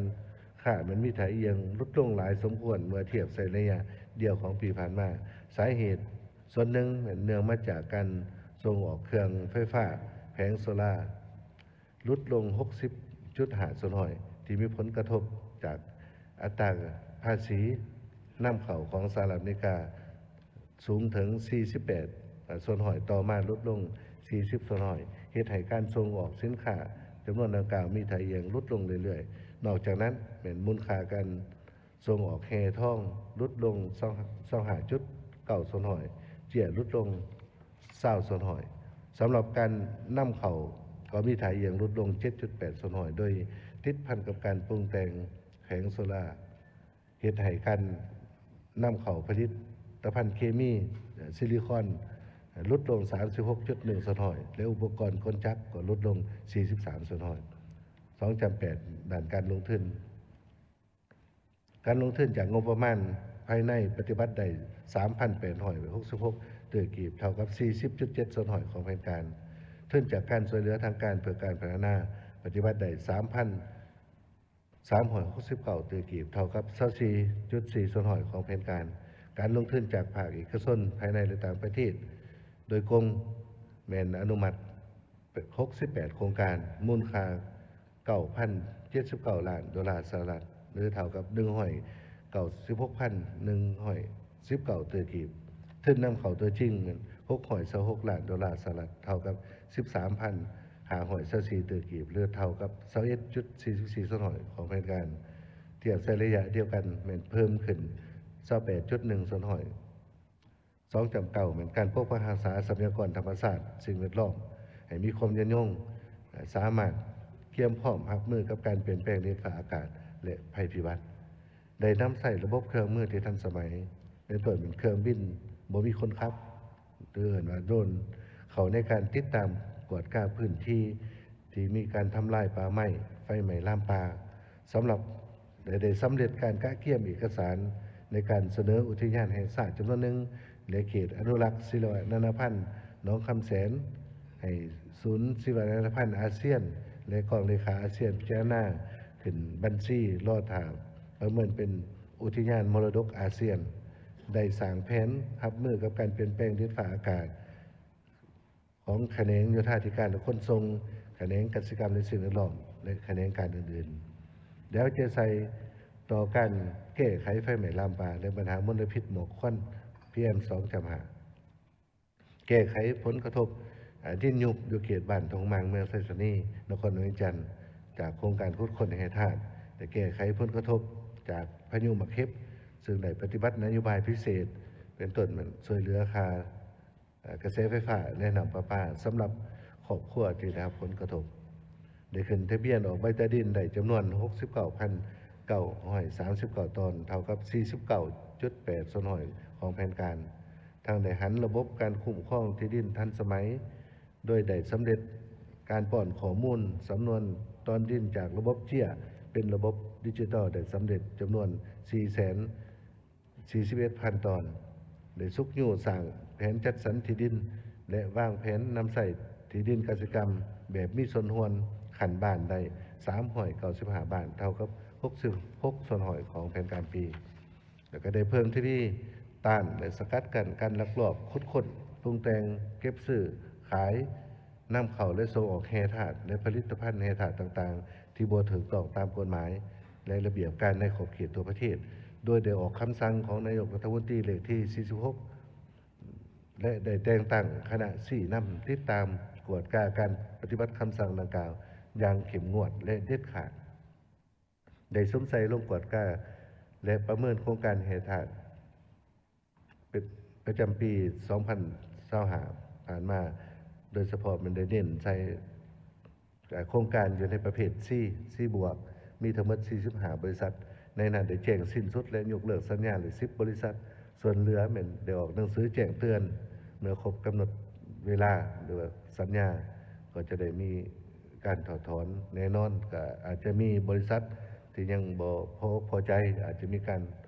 ຄ້າແມ່ນມີທ່າອ່ຽງຫຼຸດລົງຫຼາຍສົມຄວນ ເມື່ອທຽບໃສ່ໄລຍະດຽວຂອງປີຜ່ານມາ. ສາເຫດສ່ວນໜຶ່ງແມ່ນເນື່ອງມາຈາກການສົ່ງອອກເຄື່ອງໄຟຟ້າແຜງໂຊລາ ຫຼຸດລົງ ຫົກສິບຈຸດຫ້າສ່ວນຮ້ອຍ ທີ່ມີຜົນກະທົບຈາກອັດຕາພາສີນຳເຂົ້າຂອງສະຫະລັດອາເມລິກາສູງເຖິງ ສີ່ສິບແປດສ່ວນຮ້ອຍ, ຕໍ່ມາຫຼຸດລົງ ສີ່ສິບສ່ວນຮ້ອຍ, ເຮັດໃຫ້ການສົ່ງອອກສິນຄ້າຈຳນວນດັ່ງກ່າວມີທ່າອ່ຽງຫຼຸດລົງເລື້ອຍໆ. ນອກຈາກນັ້ນ ແມ່ນມູນຄ່າການ ສົ່ງອອກແຮ່ທອງຫຼຸດລົງ ຊາວຫ້າຈຸດເກົ້າສ່ວນຮ້ອຍ, ເຈ້ຍຫຼຸດລົງ ຊາວສ່ວນຮ້ອຍ. ສຳລັບການນຳເຂົ້າກໍມີທ່າອ່ຽງຫຼຸດລົງ ເຈັດຈຸດແປດສ່ວນຮ້ອຍ ໂດຍຕິດພັນກັບການປຸງແຕ່ງແຜງໂຊລາ, ເຮັດໃຫ້ການນຳເຂົ້າຜະລິດຕະພັນເຄມີ, ຊິລິຄອນ ຫຼຸດລົງ ສາມສິບຫົກຈຸດໜຶ່ງສ່ວນຮ້ອຍ ແລະ ອຸປະກອນກົນຈັກກໍຫຼຸດລົງ ສີ່ສິບສາມສ່ວນຮ້ອຍ. ສອງຈຳແປດ ດ້ານການລົງທຶນ. ການລົງທຶນຈາກງົບປະມານພາຍໃນປະຕິບັດໄດ້ ສາມພັນແປດຮ້ອຍຫົກສິບຫົກຕື້ກີບ, ເທົ່າກັບ ສີ່ສິບຈຸດເຈັດສ່ວນຮ້ອຍຂອງແຜນການ. ທຶນຈາກການຊ່ວຍເຫຼືອທາງການເພື່ອການພັດທະນາ ປະຕິບັດໄດ້ ສາມພັນສາມຮ້ອຍຫົກສິບເກົ້າຕື້ກີບ, ເທົ່າກັບ ຊາວສີ່ຈຸດສີ່ສ່ວນຮ້ອຍຂອງແຜນການ. ການລົງທຶນຈາກພາກເອກະຊົນພາຍໃນ ແລະ ຕ່າງປະເທດໂດຍກົງ ແມ່ນອະນຸມັດ ຫົກສິບແປດໂຄງການ, ມູນຄ່າ ເກົ້າພັນເຈັດສິບເກົ້າລ້ານໂດລາສະຫະລັດ ຫຼື ເທົ່າກັບ ໜຶ່ງຮ້ອຍເກົ້າສິບຫົກພັນໜຶ່ງຮ້ອຍສິບເກົ້າຕື້ກີບ. ທຶນນຳເຂົ້າຕົວຈິງ ຫົກຮ້ອຍຊາວຫົກລ້ານໂດລາສະຫະລັດ ເທົ່າກັບ ສິບສາມພັນຫ້າຮ້ອຍຊາວສີ່ຕື້ກີບ ຫຼື ເທົ່າກັບ ຊາວເອັດຈຸດສີ່ສິບສີ່ສ່ວນຮ້ອຍຂອງແຜນການ. ທຽບໃສ່ໄລຍະດຽວກັນ ແມ່ນເພີ່ມຂຶ້ນ ຊາວແປດຈຸດໜຶ່ງສ່ວນຮ້ອຍ. ສອງຈຳເກົ້າ ແມ່ນການປົກປັກຮັກສາຊັບພະຍາກອນທຳມະຊາດ, ສິ່ງແວດລ້ອມ ໃຫ້ມີຄວາມຍືນຍົງ, ສາມາດກຽມພ້ອມຮັບມືກັບການປ່ຽນແປງດິນຟ້າອາກາດ ແລະ ໄພພິບັດ, ໄດ້ນຳໃຊ້ລະບົບເຄື່ອງມືທີ່ທັນສະໄໝ ເປັນຕົ້ນແມ່ນເຄື່ອງບິນບໍ່ມີຄົນຂັບ ຫຼື ເອີ້ນວ່າໂດຣນ ເຂົ້າໃນການຕິດຕາມກວດກາພື້ນທີ່ ທີ່ມີການທຳລາຍປ່າໄມ້, ໄຟໄໝ້ລາມປ່າ. ສຳລັບ ແລະ ໄດ້ສຳເລັດການກະກຽມເອກະສານໃນການສະເໜີອຸທິຍານແຫ່ງຊາດຈຳນວນໜຶ່ງ ແລະ ເຂດອະນຸລັກຊີວະນານາພັນໜອງຄຳແສນ ໃຫ້ສູນຊີວະນານາພັນອາຊຽນ ແລະ ກອງເລຂາອາຊຽນ ພິຈາລະນາຂຶ້ນບັນຊີລໍຖ້າປະເມີນເປັນອຸທິຍານມໍລະດົກອາຊຽນ, ໄດ້ສ້າງແຜນຮັບມືກັບການປ່ຽນແປງດິນຟ້າອາກາດ ຂອງຂະແໜງໂຍທາທິການ ແລະ ຂົນສົ່ງ, ຂະແໜງກະສິກຳ ແລະ ສິ່ງແວດລ້ອມ ແລະ ຂະແໜງການອື່ນໆ ແລ້ວເອົາໃຈໃສ່ຕໍ່ການແກ້ໄຂໄຟໄໝ້ລາມປ່າ ແລະ ບັນຫາມົນລະພິດໝອກຄວັນ ພີເອັມ ສອງຈຳຫ້າ, ແກ້ໄຂຜົນກະທົບ ອາ ດິນຍຸບຢູ່ເຂດບ້ານທົ່ງມັງ ເມືອງໄຊສະນີ ນະຄອນຫຼວງວຽງຈັນ ຈາກໂຄງການຂຸດຄົ້ນແຮ່ທາດ ແລະ ແກ້ໄຂຜົນກະທົບຈາກພາຍຸໝາກເຫັບ ເຊິ່ງໄດ້ປະຕິບັດນະໂຍບາຍພິເສດ ເປັນຕົ້ນແມ່ນຊ່ວຍເຫຼືອຄ່າ ເອີ ກະແສໄຟຟ້າ ແລະ ນ້ຳປະປາ ສຳລັບຄອບຄົວທີ່ໄດ້ຮັບຜົນກະທົບ. ໄດ້ຂຶ້ນທະບຽນອອກໃບຕາດິນໄດ້ຈຳນວນ ຫົກສິບເກົ້າພັນເກົ້າຮ້ອຍສາມສິບເກົ້າຕອນ, ເທົ່າກັບ ສີ່ສິບເກົ້າຈຸດແປດສ່ວນຮ້ອຍຂອງແຜນການ. ທັງໄດ້ຫັນລະບົບການຄຸ້ມຄອງທີ່ດິນທັນສະໄໝ, ໂດຍໄດ້ສຳເລັດການປ້ອນຂໍ້ມູນສຳນວນຕອນດິນຈາກລະບົບເຈ້ຍ ເປັນລະບົບດິຈິຕອນໄດ້ສຳເລັດຈຳນວນ ສີ່ແສນ ສີ່ສິບເອັດພັນຕອນ, ໄດ້ຊຸກຍູ້ສ້າງແຜນຈັດສັນທີ່ດິນ ແລະ ວາງແຜນນຳໃຊ້ທີ່ດິນກະສິກຳແບບມີສ່ວນຮ່ວມຂັ້ນບ້ານໄດ້ ສາມຮ້ອຍເກົ້າສິບຫ້າບ້ານ, ເທົ່າກັບ ຫົກສິບຫົກສ່ວນຮ້ອຍຂອງແຜນການປີ, ແລ້ວກໍໄດ້ເພີ່ມທະວີຕ້ານ ແລະ ສະກັດກັ້ນການລັກລອບຂຸດຄົ້ນ, ປຸງແຕ່ງ, ເກັບຊື້, ຂາຍ, ນຳເຂົ້າ ແລະ ສົ່ງອອກແຮ່ທາດ ແລະ ຜະລິດຕະພັນແຮ່ທາດຕ່າງໆ ທີ່ບໍ່ຖືກຕ້ອງຕາມກົດໝາຍ ແລະ ລະບຽບການໃນຂອບເຂດທົ່ວປະເທດ, ໂດຍໄດ້ອອກຄຳສັ່ງຂອງນາຍົກລັດຖະມົນຕີເລກທີສີ່ສິບຫົກ ແລະ ໄດ້ແຕ່ງຕັ້ງຄະນະຊີ້ນຳຕິດຕາມ ກວດກາການປະຕິບັດຄຳສັ່ງດັ່ງກ່າວຢ່າງເຂັ້ມງວດ ແລະ ເດັດຂາດ. ໄດ້ສຸມໃສ່ລົງກວດກາ ແລະ ປະເມີນໂຄງການແຮ່ທາດ ເປັນປະຈຳປີສອງພັນຊາວຫ້າຜ່ານມາ, ໂດຍສະເພາະແມ່ນໄດ້ເນັ້ນໃສ່ ເອີ່ ໂຄງການຢູ່ໃນປະເພດ C C ບວກ ມີທັງໝົດສີ່ສິບຫ້າບໍລິສັດ. ໃນນັ້ນໄດ້ແຈ້ງສິ້ນສຸດ ແລະ ຍົກເລີກສັນຍາໄດ້ສິບບໍລິສັດ, ສ່ວນເຫຼືອແມ່ນໄດ້ອອກໜັງສືແຈ້ງເຕືອນເມື່ອຄົບກຳນົດເວລາ ຫຼືວ່າສັນຍາ ກໍຈະໄດ້ມີການຖອດຖອນ. ແນ່ນອນ ກໍອາດຈະມີບໍລິສັດທີ່ຍັງບໍ່ພໍອົກພໍໃຈ, ອາດຈະມີການ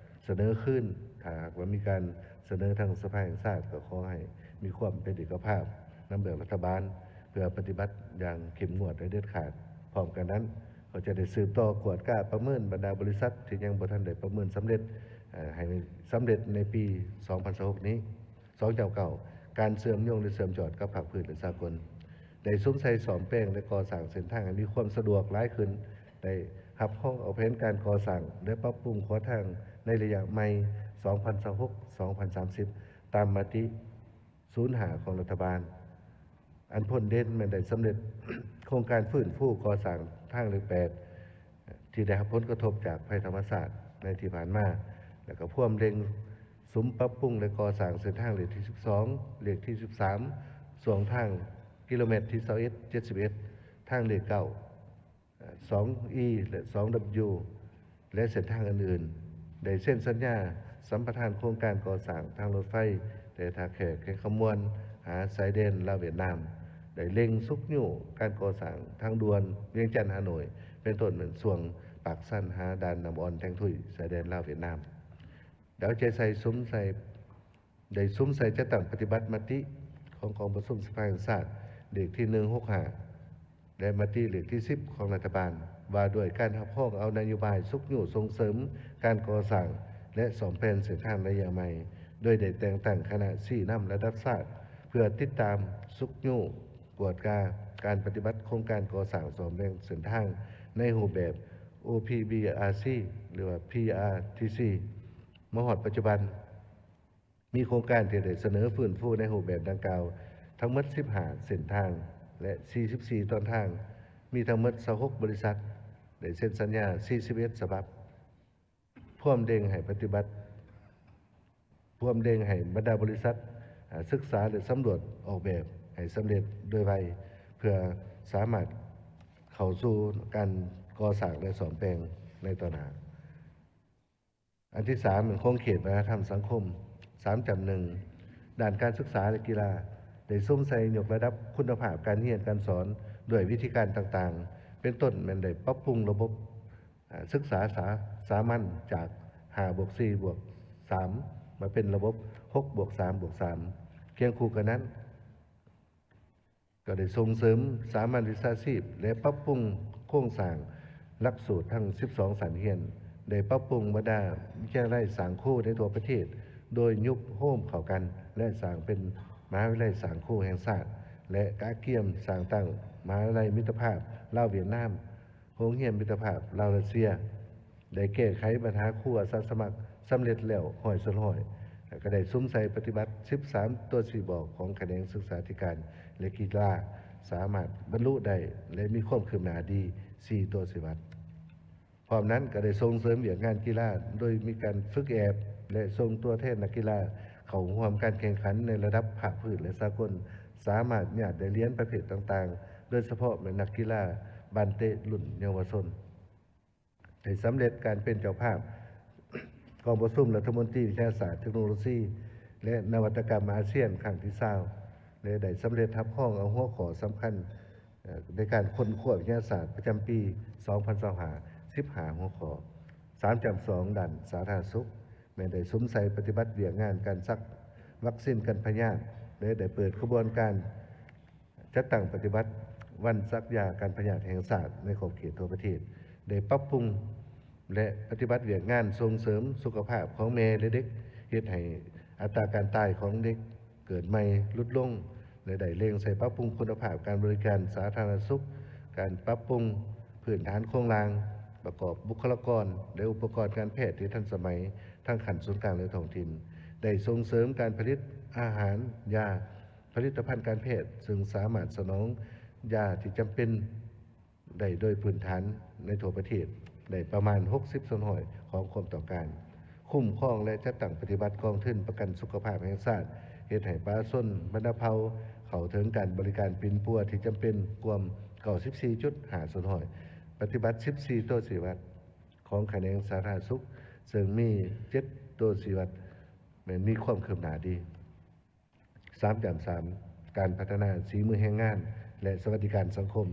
ສະເໜີຄືນ. ຖ້າຫາກວ່າມີການສະເໜີທາງສະພາແຫ່ງຊາດ, ກໍຂໍໃຫ້ມີຄວາມເປັນເອກະພາບນຳເບື້ອງລັດຖະບານ ເພື່ອປະຕິບັດຢ່າງເຂັ້ມງວດ ແລະ ເດັດຂາດ. ພ້ອມກັນນັ້ນ ກໍຈະໄດ້ສືບຕໍ່ກວດກາປະເມີນບັນດາບໍລິສັດທີ່ຍັງບໍ່ທັນໄດ້ປະເມີນສຳເລັດ, ເອີ່, ໃຫ້ສຳເລັດໃນປີສອງພັນຊາວຫົກນີ້. ສອງເຈົ້າເກົ່າ, ການເຊື່ອມໂຍງ ແລະ ເຊື່ອມຈອດກັບພາກພື້ນ ແລະ ສາກົນ. ໄດ້ສຸມໃສ່ສ້ອມແປງ ແລະ ກໍ່ສ້າງເສັ້ນທາງໃຫ້ມີຄວາມສະດວກຫຼາຍຂຶ້ນ, ໄດ້ຮັບຮອງເອົາແຜນການກໍ່ສ້າງ ແລະ ປັບປຸງຂົວທາງໃນໄລຍະໃໝ່ ສອງພັນຊາວຫົກ ສອງພັນສາມສິບ ຕາມມະຕິ ສູນຫ້າຂອງລັດຖະບານ. ອັນພົ້ນເດັ່ນແມ່ນໄດ້ສຳເລັດໂຄງການຟື້ນຟູກໍ່ສ້າງທາງເລກແປດ ທີ່ໄດ້ຮັບຜົນກະທົບຈາກໄພທຳມະຊາດໃນທີ່ຜ່ານມາ, ແລ້ວກໍພວມເລັ່ງສຸມປັບປຸງ ແລະ ກໍ່ສ້າງເສັ້ນທາງເລກທີສິບສອງ, ເລກທີສິບສາມ ຊ່ວງທາງກິໂລແມັດທີຊາວເອັດ ເຈັດສິບເອັດ, ທາງເລກເກົ້າ ສອງອີ ແລະ ສອງດັບເບິນຢູ ແລະ ເສັ້ນທາງອື່ນໆ. ໄດ້ເຊັນສັນຍາສຳປະທານໂຄງການກໍ່ສ້າງທາງລົດໄຟ ແຕ່ທ່າແຂກແຂວງຄຳມ່ວນ ຫາຊາຍແດນລາວຫວຽດນາມ, ໄດ້ເລັ່ງຊຸກຍູ້ການກໍ່ສ້າງທາງດ່ວນວຽງຈັນ-ຮ່າໂນ້ຍ ເປັນຕົ້ນແມ່ນຊ່ວງປາກຊັນຫາດ່ານນ້ຳອ່ອນແທງທຸຍ ຊາຍແດນລາວຫວຽດນາມ. ໄດ້ເອົາໃຈໃສ່ສຸມໃສ່ ໄດ້ສຸມໃສ່ຈັດຕັ້ງປະຕິບັດມະຕິຂອງກອງປະຊຸມສະພາແຫ່ງຊາດເລກທີໜຶ່ງຫົກຫ້າ ແລະ ມະຕິເລກທີສິບຂອງລັດຖະບານ ວ່າດ້ວຍການຮັບຮອງເອົານະໂຍບາຍຊຸກຍູ້ສົ່ງເສີມການກໍ່ສ້າງ ແລະ ສ້ອມແປງເສັ້ນທາງໄລຍະໃໝ່, ໂດຍໄດ້ແຕ່ງຕັ້ງຄະນະຊີ້ນຳລະດັບຊາດ ເພື່ອຕິດຕາມ, ຊຸກຍູ້, ກວດກາການປະຕິບັດໂຄງການກໍ່ສ້າງສ້ອມແປງເສັ້ນທາງໃນຮູບແບບ ໂອພີບີອາຊີ ຫຼືວ່າ ພີອາທີຊີ ມາຮອດປັດຈຸບັນ. ມີໂຄງການທີ່ໄດ້ສະເໜີຟື້ນຟູໃນຮູບແບບດັ່ງກ່າວທັງໝົດສິບຫ້າເສັ້ນທາງ ແລະ ສີ່ສິບສີ່ຕອນທາງ, ມີທັງໝົດຊາວຫົກບໍລິສັດ, ໄດ້ເຊັນສັນຍາສີ່ສິບເອັດສະບັບ, ພວມເລັ່ງໃຫ້ປະຕິບັດ, ພວມເລັ່ງໃຫ້ບັນດາບໍລິສັດ, ອາ, ສຶກສາ ແລະ ສຳຫຼວດອອກແບບໃຫ້ສຳເລັດໂດຍໄວ ເພື່ອສາມາດເຂົ້າສູ່ການກໍ່ສ້າງ ແລະ ສ້ອມແປງໃນຕໍ່ໜ້າ. ອັນທີສາມແມ່ນຂົງເຂດວັດທະນະທຳສັງຄົມ ສາມຈ້ຳໜຶ່ງ ດ້ານການສຶກສາ ແລະ ກິລາ ໄດ້ສຸມໃສ່ຍົກລະດັບຄຸນນະພາບການຮຽນການສອນດ້ວຍວິທີການຕ່າງໆ ເປັນຕົ້ນແມ່ນໄດ້ປັບປຸງລະບົບ ອາ ສຶກສາສາ ສາມັນຈາກຫ້າບວກສີ່ບວກສາມ ມາເປັນລະບົບຫົກບວກສາມບວກສາມ. ຄຽງຄູ່ກັນນັ້ນ ກໍໄດ້ສົ່ງເສີມສາມັນວິຊາຊີບ ແລະ ປັບປຸງໂຄງສ້າງຫຼັກສູດທັງສິບສອງຊັ້ນຮຽນ, ໄດ້ປັບປຸງບັນດາວິທະຍາໄລສ້າງຄູໃນທົ່ວປະເທດ ໂດຍຍຸບໂຮມເຂົ້າກັນ ແລະ ສ້າງເປັນມະຫາວິທະຍາໄລສ້າງຄູແຫ່ງຊາດ ແລະ ກະກຽມສ້າງຕັ້ງມະຫາວິທະຍາໄລມິດຕະພາບລາວຫວຽດນາມ, ໂຮງຮຽນມິດຕະພາບລາວຣັດເຊຍ. ໄດ້ແກ້ໄຂບັນຫາຄູອາສາສະໝັກສຳເລັດແລ້ວຮ້ອຍສ່ວນຮ້ອຍ ແລະ ກໍໄດ້ສຸມໃສ່ປະຕິບັດສິບສາມຕົວຊີ້ບອກຂອງຂະແໜງສຶກສາທິການ ແລະ ກິລາ ສາມາດບັນລຸໄດ້ ແລະ ມີຄວາມຄືບໜ້າດີສີ່ຕົວຊີ້ວັດ. ພ້ອມນັ້ນກໍໄດ້ສົ່ງເສີມວຽກງານກິລາ ໂດຍມີການຝຶກແອບ ແລະ ສົ່ງຕົວແທນນັກກິລາເຂົ້າຮ່ວມການແຂ່ງຂັນໃນລະດັບພາກພື້ນ ແລະ ສາກົນ, ສາມາດຍາດໄດ້ຫຼຽນປະເພດຕ່າງໆ ໂດຍສະເພາະແມ່ນນັກກິລາບານເຕະລຸ້ນເຍົາວະຊົນ. ໄດ້ສຳເລັດການເປັນເຈົ້າພາບກອງປະຊຸມລັດຖະມົນຕີວິທະຍາສາດ, ເທັກໂນໂລຊີ ແລະ ນະວັດຕະກຳອາຊຽນຄັ້ງທີຊາວ ແລະ ໄດ້ສຳເລັດຮັບຮອງເອົາຫົວຂໍ້ສຳຄັນ ເອີ່ ໃນການຄົ້ນຄວ້າວິທະຍາສາດປະຈຳປີສອງພັນຊາວຫ້າ ສິບຫ້າຫົວຂໍ້. ສາມຈ້ຳສອງ ດ້ານສາທາລະນະສຸກ ແມ່ນໄດ້ສຸມໃສ່ປະຕິບັດວຽກງານການສັກວັກຊີນກັນພະຍາດ ແລະ ໄດ້ເປີດຂະບວນການ ຈັດຕັ້ງປະຕິບັດວັນສັກຢາກັນພະຍາດແຫ່ງຊາດໃນຂອບເຂດທົ່ວປະເທດ, ໄດ້ປັບປຸງ ແລະ ປະຕິບັດວຽກງານສົ່ງເສີມສຸຂະພາບຂອງແມ່ ແລະ ເດັກ, ເຮັດໃຫ້ອັດຕາການຕາຍຂອງເດັກເກີດໃໝ່ຫຼຸດລົງ ແລະ ໄດ້ເລັ່ງໃສ່ປັບປຸງຄຸນນະພາບການບໍລິການສາທາລະນະສຸກ, ການປັບປຸງພື້ນຖານໂຄງລ່າງ, ປະກອບບຸກຄະລາກອນ ແລະ ອຸປະກອນການແພດທີ່ທັນສະໄໝ ທັງຂັ້ນສູນກາງ ແລະ ທ້ອງຖິ່ນ, ໄດ້ສົ່ງເສີມການຜະລິດອາຫານ, ຢາ, ຜະລິດຕະພັນການແພດ ເຊິ່ງສາມາດສະໜອງຢາທີ່ຈຳເປັນໄດ້ໂດຍພື້ນຖານໃນທົ່ວປະເທດໄດ້ປະມານ ຫົກສິບສ່ວນຮ້ອຍ ຂອງຄວາມຕ້ອງການ, ຄຸ້ມຄອງ ແລະ ຈັດຕັ້ງປະຕິບັດກອງທຶນປະກັນສຸຂະພາບແຫ່ງຊາດ, ເຮັດໃຫ້ປະຊາຊົນບັນດາເຜົ່າເຂົ້າເຖິງການບໍລິການປິ່ນປົວທີ່ຈຳເປັນກວມ ເກົ້າສິບສີ່ຈຸດຫ້າສ່ວນຮ້ອຍ, ປະຕິບັດ ສິບສີ່ ຕົວຊີ້ວັດຂອງຂະແໜງສາທາລະນະສຸກ, ເຊິ່ງມີ ເຈັດ ຕົວຊີ້ວັດແມ່ນມີຄວາມຄືບໜ້າດີ. ສາມຈ້ຳສາມ ການພັດທະນາສີມືແຮງງານ ແລະ ສະຫວັດດີການສັງຄົມ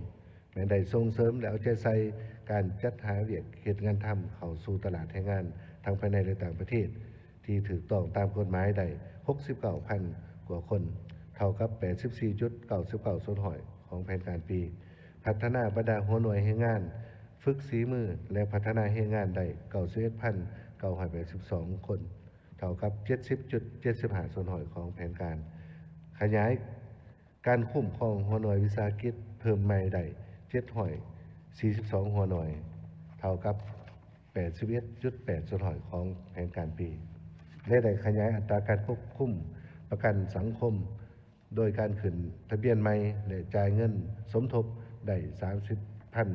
ແມ່ນໄດ້ສົ່ງເສີມ ແລະ ເອົາໃຈໃສ່ການຈັດຫາວຽກເຮັດງານທຳເຂົ້າສູ່ຕະຫຼາດແຮງງານ ທັງພາຍໃນ ແລະ ຕ່າງປະເທດ ທີ່ຖືກຕ້ອງຕາມກົດໝາຍໄດ້ ຫົກສິບເກົ້າພັນກວ່າຄົນ, ເທົ່າກັບ ແປດສິບສີ່ຈຸດເກົ້າສິບເກົ້າສ່ວນຮ້ອຍ ຂອງແຜນການປີ. ພັດທະນາບັນດາຫົວໜ່ວຍແຮງງານຝຶກສີມື ແລະ ພັດທະນາແຮງງານໄດ້ ເກົ້າສິບເອັດພັນເກົ້າຮ້ອຍແປດສິບສອງຄົນ, ເທົ່າກັບ ເຈັດສິບຈຸດເຈັດສິບຫ້າສ່ວນຮ້ອຍ ຂອງແຜນການ. ຂະຫຍາຍການຄຸ້ມຄອງຫົວໜ່ວຍວິສາຫະກິດເພີ່ມໃໝ່ໄດ້ ເຈັດຮ້ອຍສີ່ສິບສອງຫົວໜ່ວຍ, ເທົ່າກັບ ແປດສິບເອັດຈຸດແປດສ່ວນຮ້ອຍ ຂອງແຜນການປີ ແລະ ໄດ້ຂະຫຍາຍອັດຕາການປົກຄຸມປະກັນສັງຄົມ ໂດຍການຂຶ້ນທະບຽນໃໝ່ ແລະ ຈ່າຍເງິນສົມທົບໄດ້ ສາມສິບພັນ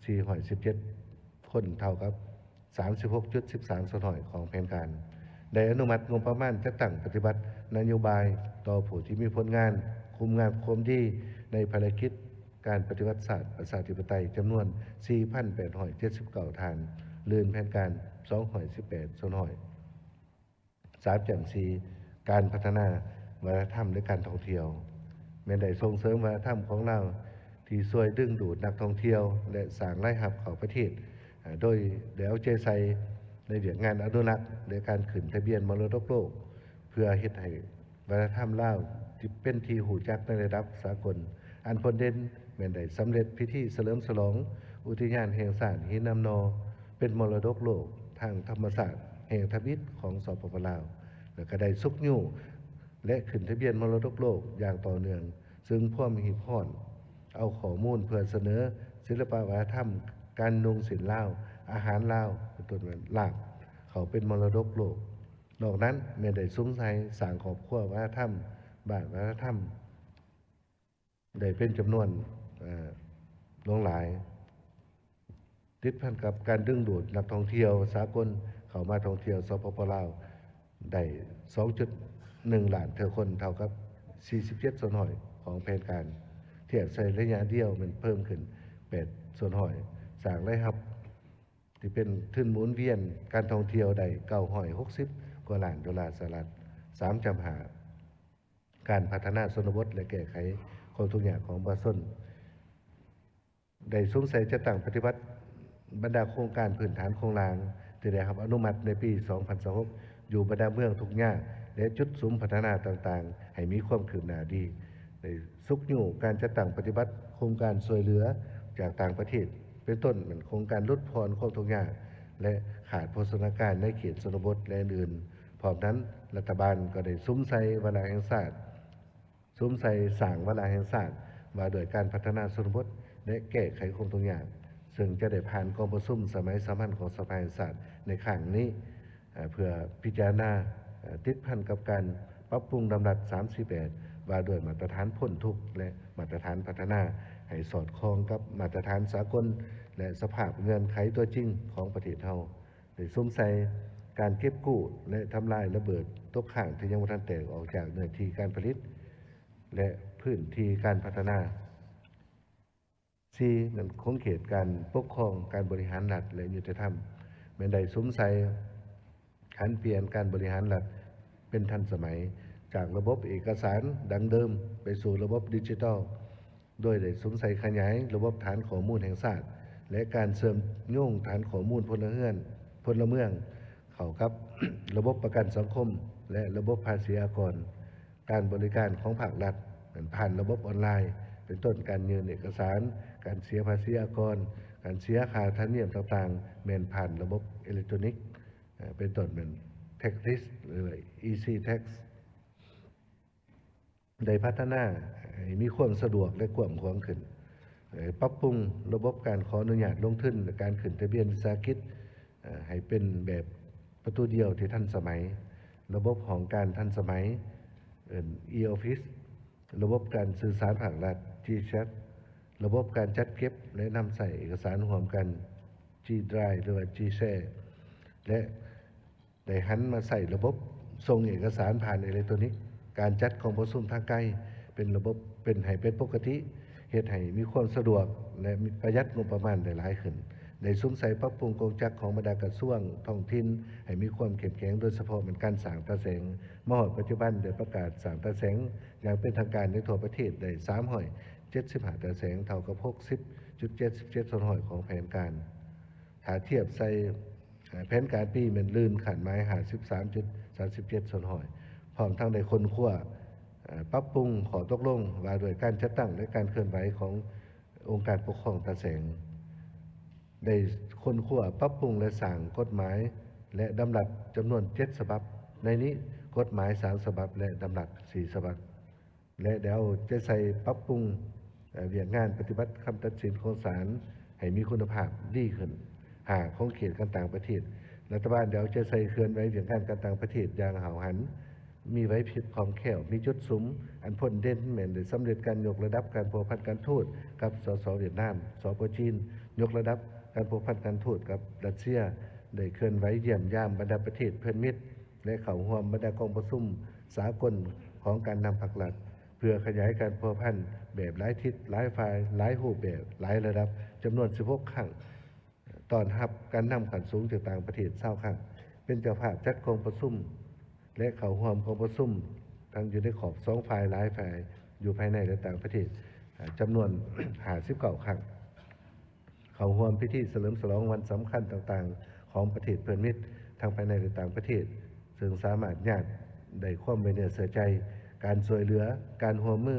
ສີ່ຮ້ອຍສິບເຈັດຄົນ, ເທົ່າກັບ ສາມສິບຫົກຈຸດສິບສາມສ່ວນຮ້ອຍ ຂອງແຜນການ. ໄດ້ອະນຸມັດງົບປະມານຈັດຕັ້ງປະຕິບັດນະໂຍບາຍຕໍ່ຜູ້ທີ່ມີຜົນງານຄຸນງາມຄວາມດີໃນພາລະກິດການປະຕິວັດຊາດປະຊາທິປະໄຕ ຈຳນວນ ສີ່ພັນແປດຮ້ອຍເຈັດສິບເກົ້າທ່ານ, ລື່ນແຜນການ ສອງຮ້ອຍສິບແປດສ່ວນຮ້ອຍ. ສາມຈ້ຳສີ່ ການພັດທະນາວັດທະນະທຳ ແລະ ການທ່ອງທ່ຽວ ແມ່ນໄດ້ສົ່ງເສີມວັດທະນະທຳຂອງລາວ ທີ່ຊ່ວຍດຶງດູດນັກທ່ອງທ່ຽວ ແລະ ສ້າງລາຍຮັບເຂົ້າປະເທດ, ໂດຍໄດ້ເອົາໃຈໃສ່ໃນວຽກງານອະນຸລັກ ແລະ ການຂຶ້ນທະບຽນມໍລະດົກໂລກ ເພື່ອເຮັດໃຫ້ວັດທະນະທຳລາວທີ່ເປັນທີ່ຮູ້ຈັກໃນລະດັບສາກົນ. ອັນພົ້ນເດັ່ນແມ່ນໄດ້ສຳເລັດພິທີສະເຫຼີມສະຫຼອງອຸທິຍານແຫ່ງຊາດຫີນນາມນໍ ເປັນມໍລະດົກໂລກທາງທຳມະຊາດແຫ່ງທຳອິດຂອງ ສປປ ລາວ ແລະ ກໍໄດ້ຊຸກຍູ້ ແລະ ຂຶ້ນທະບຽນມໍລະດົກໂລກຢ່າງຕໍ່ເນື່ອງ, ເຊິ່ງພວມຮີບຮ້ອນເອົາຂໍ້ມູນເພື່ອສະເໜີສິລະປະວັດທະນະທຳການນຸ່ງສິ້ນລາວ, ອາຫານລາວ ເປັນຕົ້ນວ່າລາບ ເຂົ້າເປັນມໍລະດົກໂລກ. ນອກນັ້ນແມ່ນໄດ້ສຸມໃສ່ສ້າງຄອບຄົວວັດທະນະທຳ, ບ້ານວັດທະນະທຳ ໄດ້ເປັນຈຳນວນ ເອີ ຫຼວງຫຼາຍ, ຕິດພັນກັບການດຶງດູດນັກທ່ອງທ່ຽວສາກົນເຂົ້າມາທ່ອງທ່ຽວ ສປປ ລາວ ໄດ້ ສອງຈຸດໜຶ່ງລ້ານເທື່ອຄົນ, ເທົ່າກັບ ສີ່ສິບເຈັດສ່ວນຮ້ອຍ ຂອງແຜນການ, ທຽບໃສ່ໄລຍະດຽວແມ່ນເພີ່ມຂຶ້ນ ແປດສ່ວນຮ້ອຍ, ສ້າງລາຍຮັບທີ່ເປັນທຶນໝູນວຽນການທ່ອງທ່ຽວໄດ້ ເກົ້າຮ້ອຍຫົກສິບກວ່າລ້ານໂດລາສະຫະລັດ. ສາມຈ້ຳຫ້າ ການພັດທະນາຊົນນະບົດ ແລະ ແກ້ໄຂຄວາມທຸກຍາກຂອງປະຊາຊົນ ໄດ້ສຸມໃສ່ຈັດຕັ້ງປະຕິບັດບັນດາໂຄງການພື້ນຖານໂຄງລ່າງທີ່ໄດ້ຮັບອະນຸມັດໃນປີສອງພັນຊາວຫົກ ຢູ່ບັນດາເມືອງທຸກຍາກ ແລະ ຈຸດສຸມພັດທະນາຕ່າງໆ ໃຫ້ມີຄວາມຄືບໜ້າດີ, ໄດ້ຊຸກຍູ້ການຈັດຕັ້ງປະຕິບັດໂຄງການຊ່ວຍເຫຼືອຈາກຕ່າງປະເທດ ເປັນຕົ້ນແມ່ນໂຄງການຫຼຸດຜ່ອນຄວາມທຸກຍາກ ແລະ ຂາດໂພຊະນາການໃນເຂດຊົນນະບົດ ແລະ ອື່ນໆ. ພ້ອມນັ້ນ, ລັດຖະບານກໍໄດ້ສຸມໃສ່ວາລະແຫ່ງຊາດ, ສຸມໃສ່ສ້າງວາລະແຫ່ງຊາດວ່າດ້ວຍການພັດທະນາຊົນນະບົດ ແລະ ແກ້ໄຂຄວາມທຸກຍາກ, ເຊິ່ງຈະໄດ້ຜ່ານກອງປະຊຸມສະໄໝສາມັນຂອງສະພາແຫ່ງຊາດໃນຄັ້ງນີ້, ເພື່ອພິຈາລະນາ ຕິດພັນກັບການປັບປຸງດຳລັດສາມສີ່ແປດ ວ່າດ້ວຍມາດຕະຖານພົ້ນທຸກ ແລະ ມາດຕະຖານພັດທະນາ ໃຫ້ສອດຄ່ອງກັບມາດຕະຖານສາກົນ ແລະ ສະພາບເງື່ອນໄຂຕົວຈິງຂອງປະເທດເຮົາ. ໄດ້ສຸມໃສ່ການເກັບກູ້ ແລະ ທຳລາຍລະເບີດຕົກຄ້າງທີ່ຍັງບໍ່ທັນແຕກອອກຈາກເນື້ອທີ່ການຜະລິດ ແລະ ພື້ນທີ່ການພັດທະນາ. ສີ່ ແມ່ນຂົງເຂດການປົກຄອງ, ການບໍລິຫານລັດ ແລະ ຍຸຕິທຳ, ແມ່ນໄດ້ສຸມໃສ່ຫັນປ່ຽນການບໍລິຫານລັດເປັນທັນສະໄໝ, ຈາກລະບົບເອກະສານດັ້ງເດີມໄປສູ່ລະບົບດິຈິຕອລ, ໂດຍໄດ້ສຸມໃສ່ຂະຫຍາຍລະບົບຖານຂໍ້ມູນແຫ່ງຊາດ ແລະ ການເຊື່ອມໂຍງຖານຂໍ້ມູນພົນລະເຮືອນ, ພົນລະເມືອງ ເຂົ້າກັບລະບົບປະກັນສັງຄົມ ແລະ ລະບົບພາສີອາກອນ, ການບໍລິການຂອງພາກລັດແມ່ນຜ່ານລະບົບອອນລາຍ, ເປັນຕົ້ນການຍື່ນເອກະສານ, ການເສຍພາສີອາກອນ, ການເສຍຄ່າທຳນຽມຕ່າງໆ ແມ່ນຜ່ານລະບົບເອເລັກໂຕຣນິກ, ເປັນຕົ້ນແມ່ນ tax list ຫຼືວ່າ easy tax. ໄດ້ພັດທະນາໃຫ້ມີຄວາມສະດວກ ແລະ ກວ້າງຂວາງຂຶ້ນ, ປັບປຸງລະບົບການຂໍອະນຸຍາດລົງທຶນ ແລະ ການຂຶ້ນທະບຽນວິສາຫະກິດ ໃຫ້ເປັນແບບປະຕູດຽວທີ່ທັນສະໄໝ, ລະບົບຫ້ອງການທັນສະໄໝ ເອີ້ນ e-office, ລະບົບການສື່ສານພາກລັດ ຈີແຊັດ, ລະບົບການຈັດເກັບ ແລະ ນຳໃຊ້ເອກະສານຮ່ວມກັນ ຈີດຣາຍ ຫຼືວ່າ ຈີແຊ ແລະ ໄດ້ຫັນມາໃຊ້ລະບົບສົ່ງເອກະສານຜ່ານເອເລັກໂຕນິກ, ການຈັດກອງປະຊຸມທາງໄກເປັນລະບົບ ເປັນໃຫ້ເປັນປົກກະຕິ, ເຮັດໃຫ້ມີຄວາມສະດວກ ແລະ ມີປະຢັດງົບປະມານໄດ້ຫຼາຍຂຶ້ນ, ໄດ້ສຸມໃສ່ປັບປຸງກົງຈັກຂອງບັນດາກະຊວງທ້ອງຖິ່ນໃຫ້ມີຄວາມເຂັ້ມແຂງ, ໂດຍສະເພາະແມ່ນການສ້າງຕາແສງ. ມາຮອດປັດຈຸບັນໄດ້ປະກາດສ້າງຕາແສງຢ່າງເປັນທາງການໃນທົ່ວປະເທດໄດ້ສາມຮ້ອຍເຈັດສິບຫ້າຕາແສງ, ເທົ່າກັບຫົກສິບຈຸດເຈັດສິບເຈັດສ່ວນຮ້ອຍຂອງແຜນການ. ຖ້າທຽບໃສ່ ແຜນການປີແມ່ນລື່ນຄາດໝາຍຫ້າສິບສາມຈຸດສາມສິບເຈັດສ່ວນຮ້ອຍ, ພ້ອມທັງໄດ້ຄົ້ນຄວ້າ, ປັບປຸງຂໍ້ຕົກລົງວ່າດ້ວຍການຈັດຕັ້ງ ແລະ ການເຄື່ອນໄຫວຂອງອົງການປົກຄອງຕາແສງ, ໄດ້ຄົ້ນຄວ້າ, ປັບປຸງ ແລະ ສ້າງກົດໝາຍ ແລະ ດຳລັດຈຳນວນເຈັດສະບັບ, ໃນນີ້ກົດໝາຍສາມສະບັບ ແລະ ດຳລັດສີ່ສະບັບ. ແລະ ໄດ້ເອົາໃຈໃສ່ປັບປຸງ, ເອີ່, ວຽກງານປະຕິບັດຄຳຕັດສິນຂອງສານໃຫ້ມີຄຸນນະພາບດີຂຶ້ນ. ຫ້າ, ຂົງເຂດການຕ່າງປະເທດ. ລັດຖະບານໄດ້ເອົາໃຈໃສ່ເຄື່ອນໄຫວວຽກງານການຕ່າງປະເທດຢ່າງຫ້າວຫັນ, ມີໄຫວພິບຄ່ອງແຄ້ວ, ມີຈຸດສຸມ. ອັນພົ້ນເດັ່ນແມ່ນໄດ້ສຳເລັດການຍົກລະດັບການພົວພັນການທູດກັບ ສສ ຫວຽດນາມ, ສປ ຈີນ, ຍົກລະດັບການພົວພັນການທູດກັບຣັດເຊຍ, ໄດ້ເຄື່ອນໄຫວຢ້ຽມຢາມບັນດາປະເທດເພື່ອນມິດ ແລະ ເຂົ້າຮ່ວມບັນດາກອງປະຊຸມສາກົນຂອງການນຳພັກລັດ ເພື່ອຂະຫຍາຍການພົວພັນແບບຫຼາຍທິດ, ຫຼາຍຝ່າຍ, ຫຼາຍຮູບແບບ, ຫຼາຍລະດັບ, ຈຳນວນສິບຫົກຄັ້ງ, ຕ້ອນຮັບການນຳຂັ້ນສູງຈາກຕ່າງປະເທດຊາວຄັ້ງ, ເປັນເຈົ້າພາບຈັດກອງປະຊຸມ ແລະ ເຂົ້າຮ່ວມກອງປະຊຸມ ທັງຢູ່ໃນຂອບສອງຝ່າຍ, ຫຼາຍຝ່າຍ, ຢູ່ພາຍໃນ ແລະ ຕ່າງປະເທດ, ຈຳນວນຫ້າສິບເກົ້າຄັ້ງ. ເຂົ້າຮ່ວມພິທີສະເຫຼີມສະຫຼອງວັນສຳຄັນຕ່າງໆຂອງປະເທດເພື່ອນມິດ ທັງພາຍໃນ ແລະ ຕ່າງປະເທດ, ເຊິ່ງສາມາດຍາດໄດ້ຄວາມໄວ້ເນື້ອເຊື່ອໃຈ, ການຊ່ວຍເຫຼືອ, ການຮ່ວມມື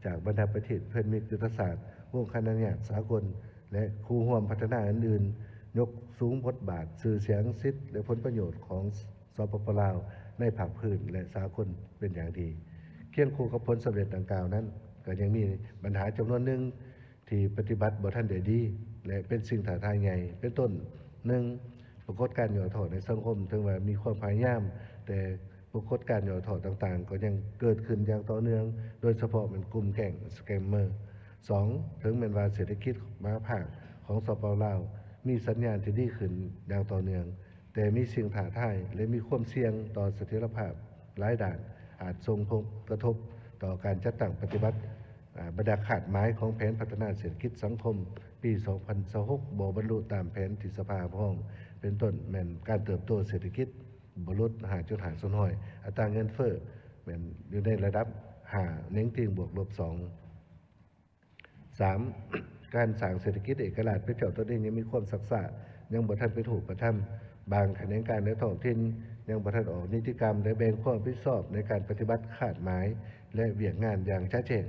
ຈາກບັນດາປະເທດເພື່ອນມິດຍຸດທະສາດ, ວົງຄະນະຍາດສາກົນ ແລະ ຄູ່ຮ່ວມພັດທະນາອື່ນໆ, ຍົກສູງບົດບາດ, ຊື່ສຽງ, ສິດ ແລະ ຜົນປະໂຫຍດຂອງ ສປປ ລາວ ໃນພາກພື້ນ ແລະ ສາກົນເປັນຢ່າງດີ. ຄຽງຄູ່ກັບຜົນສຳເລັດດັ່ງກ່າວນັ້ນ, ກໍຍັງມີບັນຫາຈຳນວນໜຶ່ງທີ່ປະຕິບັດບໍ່ທັນໄດ້ດີ ແລະ ເປັນສິ່ງທ້າທາຍໃຫຍ່ ເປັນຕົ້ນ, ໜຶ່ງ, ປາກົດການຫຍໍ້ທໍ້ໃນສັງຄົມ, ເຖິງວ່າມີຄວາມພະຍາຍາມ, ແຕ່ປາກົດການຫຍໍ້ທໍ້ຕ່າງໆ ກໍຍັງເກີດຂຶ້ນຢ່າງຕໍ່ເນື່ອງ, ໂດຍສະເພາະແມ່ນກຸ່ມແກ້ງສະແກມເມີ. ສອງ, ເຖິງແມ່ນວ່າເສດຖະກິດມະຫາພາກຂອງ ສປປ ລາວ ມີສັນຍານທີ່ດີຂຶ້ນຢ່າງຕໍ່ເນື່ອງ, ແຕ່ມີສິ່ງທ້າທາຍ ແລະ ມີຄວາມສ່ຽງຕໍ່ສະຖຽນລະພາບຫຼາຍດ້ານ, ອາດສົ່ງຜົນກະທົບຕໍ່ການຈັດຕັ້ງປະຕິບັດ, ອາ, ບັນດາຄາດໝາຍຂອງແຜນພັດທະນາເສດຖະກິດສັງຄົມປີສອງພັນຊາວຫົກ ບໍ່ບັນລຸຕາມແຜນທີ່ສະພາຮັບຮອງ, ເປັນຕົ້ນແມ່ນການເຕີບໂຕເສດຖະກິດບໍ່ຫຼຸດຫ້າຈຸດຫ້າສ່ວນຮ້ອຍ, ອັດຕາເງິນເຟີ້ແມ່ນຢູ່ໃນລະດັບຫ້າ ເໜັງຕີງບວກລົບສອງ. ສາມ, ການສ້າງເສດຖະກິດເອກະລາດເປັນເຈົ້າຕົນເອງຍັງມີຄວາມຊັກຊ້າ, ຍັງບໍ່ທັນເປັນຮູບປະທຳ. ບາງຂະແໜງການໃນທ້ອງຖິ່ນຍັງບໍ່ທັນອອກນິຕິກຳ ແລະ ແບ່ງຄວາມຮັບຜິດຊອບໃນການປະຕິບັດຄາດໝາຍ ແລະ ວຽກງານຢ່າງຈະແຈ້ງ.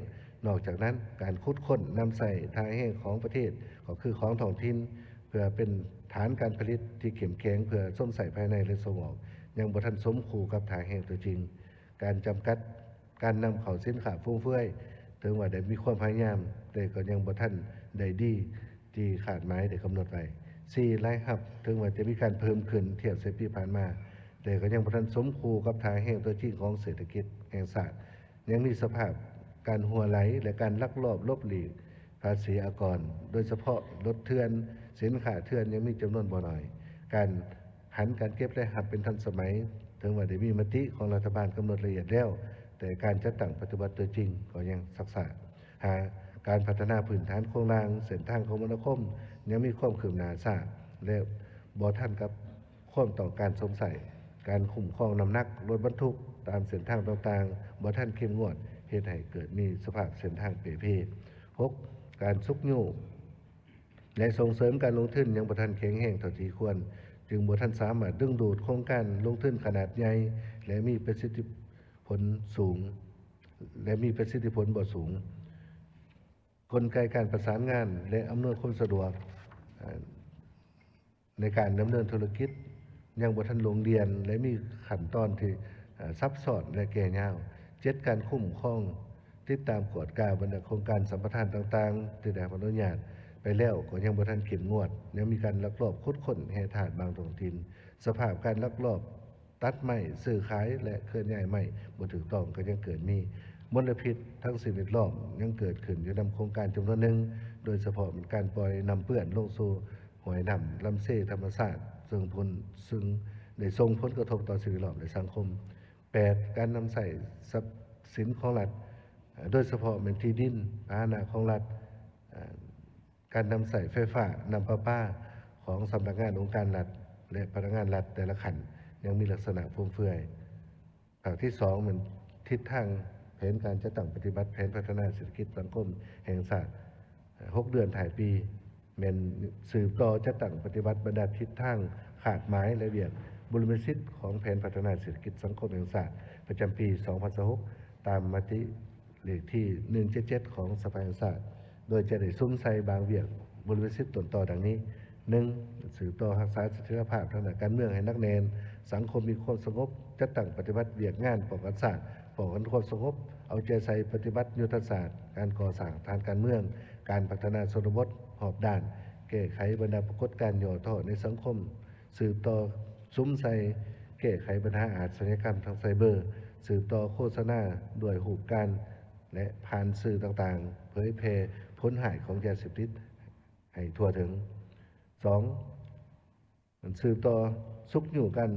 ນອກຈາກນັ້ນ, ການຂຸດຄົ້ນນຳໃຊ້ທ່າແຮງຂອງປະເທດ, ກໍຄືຂອງທ້ອງຖິ່ນ, ເພື່ອເປັນຖານການຜະລິດທີ່ເຂັ້ມແຂງເພື່ອຊົມໃຊ້ພາຍໃນ ແລະ ສົ່ງອອກ, ຍັງບໍ່ທັນສົມຄູ່ກັບທ່າແຮງຕົວຈິງ. ການຈຳກັດ ການນຳເຂົ້າສິນຄ້າຟຸມເຟືອຍ, ເຖິງວ່າໄດ້ມີຄວາມພະຍາຍາມ, ແຕ່ກໍຍັງບໍ່ທັນໄດ້ດີທີ່ຄາດໝາຍໄດ້ກຳນົດໄວ້. ສີ່, ລາຍຮັບ, ເຖິງວ່າຈະມີການເພີ່ມຂຶ້ນທຽບໃສ່ປີຜ່ານມາ, ແຕ່ກໍຍັງບໍ່ທັນສົມຄູ່ກັບທ່າແຮງຕົວຈິງຂອງເສດຖະກິດແຫ່ງຊາດ. ຍັງມີສະພາບການຮົ່ວໄຫຼ ແລະ ການລັກລອບຫຼົບຫຼີກ ພາສີອາກອນ, ໂດຍສະເພາະລົດເຖື່ອນ, ສິນຄ້າເຖື່ອນຍັງມີຈຳນວນບໍ່ໜ້ອຍ. ການຫັນການເກັບລາຍຮັບເປັນທັນສະໄໝ, ເຖິງວ່າໄດ້ມີມະຕິຂອງລັດຖະບານກຳນົດລະອຽດແລ້ວ, ແຕ່ການຈັດຕັ້ງປະຕິບັດຕົວຈິງກໍຍັງຊັກຊ້າ. ຫ້າ, ການພັດທະນາພື້ນຖານໂຄງລ່າງເສັ້ນທາງຄົມມະນາຄົມຍັງມີຄວາມຄືບໜ້າຊ້າ ແລະ ບໍ່ທັນກັບ ຄວາມຕ້ອງການສົງໄສ, ການຄຸ້ມຄອງນ້ຳໜັກລົດບັນທຸກຕາມເສັ້ນທາງຕ່າງໆ ບໍ່ທັນເຂັ້ມງວດ, ເຮັດໃຫ້ເກີດມີສະພາບເສັ້ນທາງເປ່ເພ. ຫົກ, ການຊຸກຍູ້ ແລະ ສົ່ງເສີມການລົງທຶນຍັງບໍ່ທັນແຂງແຮງເທົ່າທີ່ຄວນ, ຈຶ່ງບໍ່ທັນສາມາດດຶງດູດໂຄງການລົງທຶນຂະໜາດໃຫຍ່ ແລະ ມີປະສິດທິຜົນສູງ ແລະ ມີປະສິດທິຜົນບໍ່ສູງ. ກົນໄກການປະສານງານ ແລະ ອຳນວຍຄວາມສະດວກ, ເອີ່, ໃນການດຳເນີນທຸລະກິດຍັງບໍ່ທັນລົງລຽນ ແລະ ມີຂັ້ນຕອນທີ່ ເອີ່, ຊັບຊ້ອນ ແລະ ແກ່ຍາວ. ເຈັດ, ການຄຸ້ມຄອງ, ຕິດຕາມ, ກວດກາບັນດາໂຄງການສຳປະທານຕ່າງໆ ທີ່ໄດ້ຮັບອະນຸຍາດໄປແລ້ວ ກໍຍັງບໍ່ທັນເຂັ້ມງວດ, ຍັງມີການລັກລອບຂຸດຄົ້ນແຮ່ທາດບາງທ້ອງຖິ່ນ, ສະພາບການລັກລອບ ຕັດໄມ້, ຊື້ຂາຍ ແລະ ເຄື່ອນຍ້າຍໄມ້ບໍ່ຖືກຕ້ອງກໍຍັງເກີດມີ. ມົນລະພິດທາງສິ່ງແວດລ້ອມຍັງເກີດຂຶ້ນຢູ່ນຳໂຄງການຈຳນວນໜຶ່ງ, ໂດຍສະເພາະແມ່ນການປ່ອຍນ້ຳເປື້ອນລົງສູ່ຫ້ວຍນ້ຳລຳເຊທຳມະຊາດ, ເຊິ່ງຜົນ ຊຶ່ງໄດ້ສົ່ງຜົນກະທົບຕໍ່ສິ່ງແວດລ້ອມ ແລະ ສັງຄົມ. ແປດ, ການນຳໃຊ້ຊັບສິນຂອງລັດ, ໂດຍສະເພາະແມ່ນທີ່ດິນ, ພາຫະນະຂອງລັດ, ການນຳໃຊ້ໄຟຟ້າ, ນ້ຳປະປາຂອງສຳນັກງານອົງການລັດ ແລະ ພະນັກງານລັດແຕ່ລະຂັ້ນ ຍັງມີລັກສະນະຟຸມເຟືອຍ. ພາກທີສອງແມ່ນທິດທາງແຜນການຈັດຕັ້ງປະຕິບັດແຜນພັດທະນາເສດຖະກິດສັງຄົມແຫ່ງຊາດ ຫົກເດືອນທ້າຍປີ ແມ່ນສືບຕໍ່ຈັດຕັ້ງປະຕິບັດບັນດາທິດທາງ, ຄາດໝາຍ ແລະ ວຽກບຸລິມະສິດຂອງແຜນພັດທະນາເສດຖະກິດສັງຄົມແຫ່ງຊາດ ປະຈຳປີສອງພັນຊາວຫົກ ຕາມມະຕິ ເລກທີໜຶ່ງເຈັດເຈັດຂອງສະພາແຫ່ງຊາດ, ໂດຍຈະໄດ້ສຸມໃສ່ບາງວຽກບຸລິມະສິດຕົ້ນຕໍດັ່ງນີ້: ໜຶ່ງ, ສືບຕໍ່ຮັກສາສະຖຽນລະພາບທາງດ້ານການເມືອງໃຫ້ໜັກແໜ້ນ, ສັງຄົມມີຄວາມສະຫງົບ, ຈັດຕັ້ງປະຕິບັດວຽກງານປ້ອງກັນຊາດ, ປ້ອງກັນຄວາມສະຫງົບ, ເອົາໃຈໃສ່ປະຕິບັດຍຸດທະສາດການກໍ່ສ້າງຖານການເມືອງ, ການພັດທະນາຊົນນະບົດຮອບດ້ານ, ແກ້ໄຂບັນດາປາກົດການຫຍໍ້ທໍ້ໃນສັງຄົມ, ສືບຕໍ່ສຸມໃສ່ແກ້ໄຂບັນຫາອາຊະຍາກຳທາງໄຊເບີ, ສືບຕໍ່ໂຄສະນາດ້ວຍຮູບການ ແລະ ຜ່ານສື່ຕ່າງໆ ເຜີຍແຜ່ຜົນຮ້າຍຂອງຢາເສບຕິດໃຫ້ທົ່ວເຖິງ. ສອງ, ມັນສືບຕໍ່ຊຸກຍູ້ການ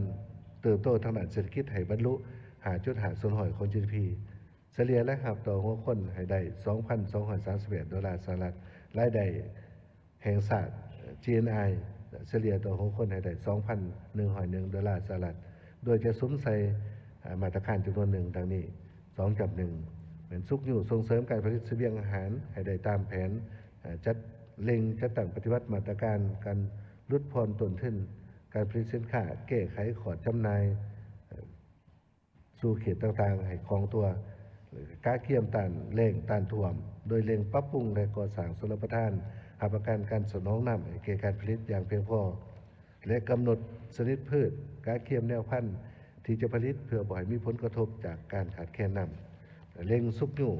ເຕີບໂຕທາງດ້ານເສດຖະກິດໃຫ້ບັນລຸຫ້າຈຸດຫ້າສ່ວນຮ້ອຍຂອງ ຈີດີພີ, ສະເລ່ຍລາຍຮັບຕໍ່ຫົວຄົນໃຫ້ໄດ້ສອງພັນສອງຮ້ອຍສາມສິບແປດໂດລາສະຫະລັດ, ລາຍໄດ້ ແຫ່ງຊາດ ຈີເອັນໄອ ສະເລ່ຍຕໍ່ຫົວຄົນໃຫ້ໄດ້ສອງພັນໜຶ່ງຮ້ອຍໜຶ່ງໂດລາສະຫະລັດ, ໂດຍຈະສຸມໃສ່ ອາ ມາດຕະການຈຳນວນໜຶ່ງດັ່ງນີ້: ສອງຈ້ຳໜຶ່ງ ແມ່ນຊຸກຍູ້ສົ່ງເສີມການຜະລິດສະບຽງອາຫານໃຫ້ໄດ້ຕາມແຜນ, ອາ ຈັດ ເລັ່ງຈັດຕັ້ງປະຕິບັດມາດຕະການການຫຼຸດຜ່ອນຕົ້ນທຶນການຜະລິດສິນຄ້າ, ແກ້ໄຂຂອດຈຳໜ່າຍ ສູ່ເຂດຕ່າງໆໃຫ້ຄ່ອງຕົວ, ກະກຽມຕ້ານແລ້ງຕ້ານຖ້ວມ ໂດຍເລັ່ງປັບປຸງ ແລະ ກໍ່ສ້າງຊົນລະປະທານຮັບປະກັນການສະໜອງນ້ຳໃຫ້ແກ່ການຜະລິດຢ່າງພຽງພໍ ແລະ ກຳນົດຊະນິດພືດ, ກະກຽມແນວພັນທີ່ຈະຜະລິດເພື່ອບໍ່ໃຫ້ມີຜົນກະທົບຈາກການຂາດແຄນນ້ຳ. ເລັ່ງຊຸກຍູ້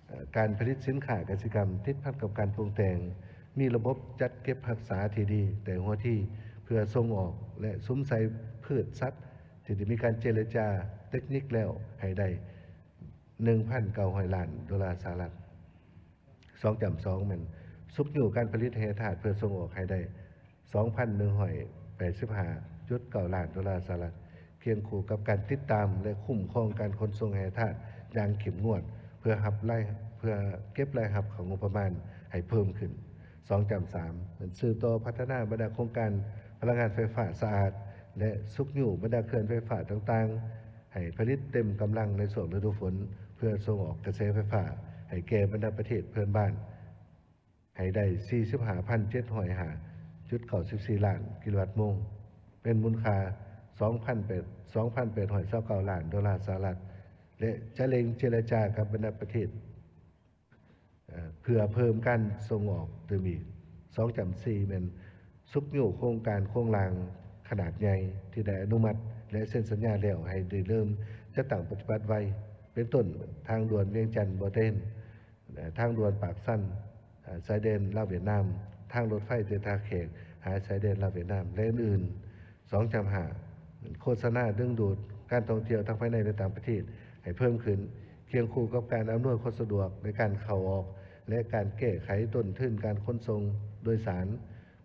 ເອີ່ ການຜະລິດສິນຄ້າກະສິກຳຕິດພັນກັບການປຸງແຕ່ງ, ມີລະບົບຈັດເກັບຮັກສາທີ່ດີແຕ່ຫົວທີເພື່ອສົ່ງອອກ ແລະ ສຸມໃສ່ພືດສັດທີ່ໄດ້ມີການເຈລະຈາເຕັກນິກແລ້ວໃຫ້ໄດ້ໜຶ່ງພັນເກົ້າຮ້ອຍລ້ານໂດລາສະຫະລັດ. ສອງຈ້ຳສອງ ແມ່ນຊຸກຍູ້ການຜະລິດແຮ່ທາດເພື່ອສົ່ງອອກໃຫ້ໄດ້ ສອງພັນໜຶ່ງຮ້ອຍແປດສິບຫ້າຈຸດເກົ້າລ້ານໂດລາສະຫະລັດ, ຄຽງຄູ່ກັບການຕິດຕາມ ແລະ ຄຸ້ມຄອງການຂົນສົ່ງແຮ່ທາດຢ່າງເຂັ້ມງວດ ເພື່ອຮັບລາຍ ເພື່ອເກັບລາຍຮັບເຂົ້າງົບປະມານໃຫ້ເພີ່ມຂຶ້ນ. ສອງຈ້ຳສາມ ແມ່ນສືບຕໍ່ພັດທະນາບັນດາໂຄງການພະລັງງານໄຟຟ້າສະອາດ ແລະ ຊຸກຍູ້ບັນດາເຂື່ອນໄຟຟ້າຕ່າງໆ ໃຫ້ຜະລິດເຕັມກຳລັງໃນຊ່ວງລະດູຝົນ ເພື່ອສົ່ງອອກກະແສໄຟຟ້າໃຫ້ແກ່ບັນດາປະເທດເພື່ອນບ້ານ ໃຫ້ໄດ້ສີ່ສິບຫ້າພັນເຈັດຮ້ອຍຫ້າຈຸດເກົ້າສິບສີ່ລ້ານກິໂລວັດໂມງ, ເປັນມູນຄ່າສອງພັນແປດ ສອງພັນແປດຮ້ອຍຊາວເກົ້າລ້ານໂດລາສະຫະລັດ ແລະ ຈະເລັ່ງເຈລະຈາກັບບັນດາປະເທດ ເອີ່ ເພື່ອເພີ່ມການສົ່ງອອກຕື່ມອີກ. ສອງຈ້ຳສີ່ ແມ່ນຊຸກຍູ້ໂຄງການໂຄງລ່າງຂະໜາດໃຫຍ່ທີ່ໄດ້ອະນຸມັດ ແລະ ເຊັນສັນຍາແລ້ວໃຫ້ໄດ້ເລີ່ມຈັດຕັ້ງປະຕິບັດໄວ, ເປັນຕົ້ນ ທາງດ່ວນວຽງຈັນ-ບໍ່ເຕັນ, ທາງດ່ວນປາກຊັນ ເອີ່ ຊາຍແດນລາວຫວຽດນາມ, ທາງລົດໄຟເຕຕາແຂກຫາຊາຍແດນລາວຫວຽດນາມ ແລະ ອື່ນໆ. ສອງຈ້ຳຫ້າ ໂຄສະນາດຶງດູດການທ່ອງທ່ຽວທັງພາຍໃນ ແລະ ຕ່າງປະເທດໃຫ້ເພີ່ມຂຶ້ນ, ຄຽງຄູ່ກັບການອຳນວຍຄວາມສະດວກໃນການເຂົ້າອອກ ແລະ ການແກ້ໄຂຕົ້ນທຶນການຂົນສົ່ງໂດຍສານ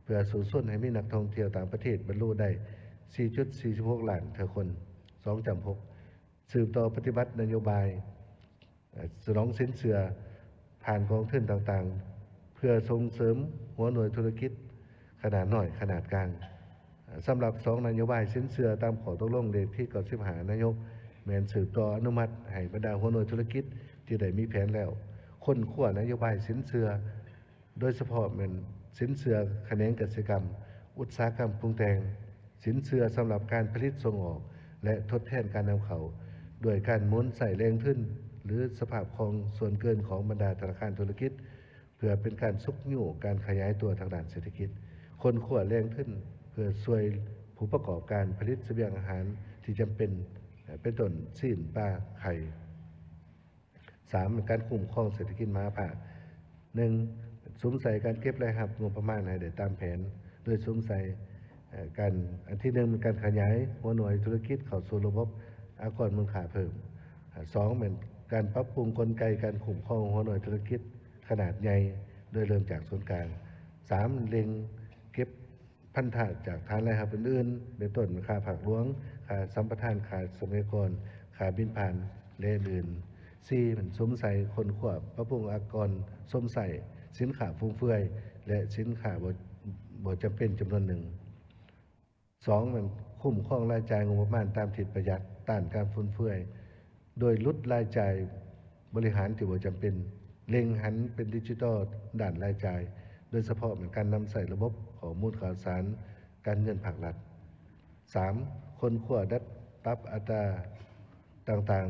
ເພື່ອສູ້ຊົນໃຫ້ມີນັກທ່ອງທ່ຽວຕ່າງປະເທດບັນລຸໄດ້ສີ່ຈຸດສີ່ສິບຫົກລ້ານເທື່ອຄົນ. ສອງຈ້ຳຫົກ ສືບຕໍ່ປະຕິບັດນະໂຍບາຍ ສະໜອງສິນເຊື່ອຜ່ານກອງທຶນຕ່າງໆ ເພື່ອສົ່ງເສີມຫົວໜ່ວຍທຸລະກິດຂະໜາດນ້ອຍ, ຂະໜາດກາງ. ສຳລັບສອງນະໂຍບາຍສິນເຊື່ອຕາມຂໍ້ຕົກລົງເລກທີເກົ້າສິບຫ້າ ນາຍົກ ແມ່ນສືບຕໍ່ອະນຸມັດໃຫ້ບັນດາຫົວໜ່ວຍທຸລະກິດທີ່ໄດ້ມີແຜນແລ້ວ ຄົ້ນຄວ້ານະໂຍບາຍສິນເຊື່ອ ໂດຍສະເພາະແມ່ນສິນເຊື່ອຂະແໜງກະສິກຳ, ອຸດສາຫະກຳປຸງແຕ່ງ, ສິນເຊື່ອສຳລັບການຜະລິດສົ່ງອອກ ແລະ ທົດແທນການນຳເຂົ້າ ດ້ວຍການໝູນໃຊ້ແຫຼ່ງທຶນ ຫຼື ສະພາບຄ່ອງສ່ວນເກີນຂອງບັນດາທະນາຄານທຸລະກິດ ເພື່ອເປັນການຊຸກຍູ້ການຂະຫຍາຍຕົວທາງດ້ານເສດຖະກິດ, ຄົ້ນຄວ້າແຫຼ່ງທຶນເພື່ອຊ່ວຍຜູ້ປະກອບການຜະລິດສະບຽງອາຫານທີ່ຈຳເປັນ ເປັນຕົ້ນ ຊີ້ນ, ປາ, ໄຂ່. ສາມ ການຄຸ້ມຄອງເສດຖະກິດມະຫາພາກ. ໜຶ່ງ ສຸມໃສ່ການເກັບລາຍຮັບງົບປະມານໃຫ້ໄດ້ຕາມແຜນ ໂດຍສຸມໃສ່ ເອີ່ ການ ອັນທີໜຶ່ງ ແມ່ນການຂະຫຍາຍຫົວໜ່ວຍທຸລະກິດເຂົ້າສູ່ລະບົບອາກອນມູນຄ່າເພີ່ມ. ສອງ ແມ່ນ ການປັບປຸງກົນໄກການຄຸ້ມຄອງຫົວໜ່ວຍທຸລະກິດຂະໜາດໃຫຍ່ ໂດຍເລີ່ມຈາກສູນກາງ. ສາມ ເລັ່ງເກັບພັນທະຈາກຖານລາຍຮັບອື່ນໆ ເປັນຕົ້ນ ຄ່າພາກຫຼວງ, ຄ່າສຳປະທານ, ຄ່າຊັບພະຍາກອນ, ຄ່າບິນຜ່ານ ແລະ ອື່ນໆ. ສີ່ ແມ່ນສຸມໃສ່ຄົ້ນຄວ້າປັບປຸງອາກອນຊົມໃຊ້, ສິນຄ້າຟຸມເຟືອຍ ແລະ ສິນຄ້າບໍ່ ບໍ່ຈຳເປັນຈຳນວນໜຶ່ງ. ສອງ ແມ່ນຄຸ້ມຄອງລາຍຈ່າຍງົບປະມານຕາມທິດປະຢັດ, ຕ້ານການຟຸມເຟືອຍ ໂດຍຫຼຸດລາຍຈ່າຍບໍລິຫານທີ່ບໍ່ຈຳເປັນ, ເລັ່ງຫັນເປັນດິຈິຕອນດ້ານລາຍຈ່າຍ, ໂດຍສະເພາະແມ່ນການນຳໃຊ້ລະບົບຂໍ້ມູນຂ່າວສານການເງິນພາກລັດ. ສາມ ຄົ້ນຄວ້າດັດປັບອັດຕາຕ່າງ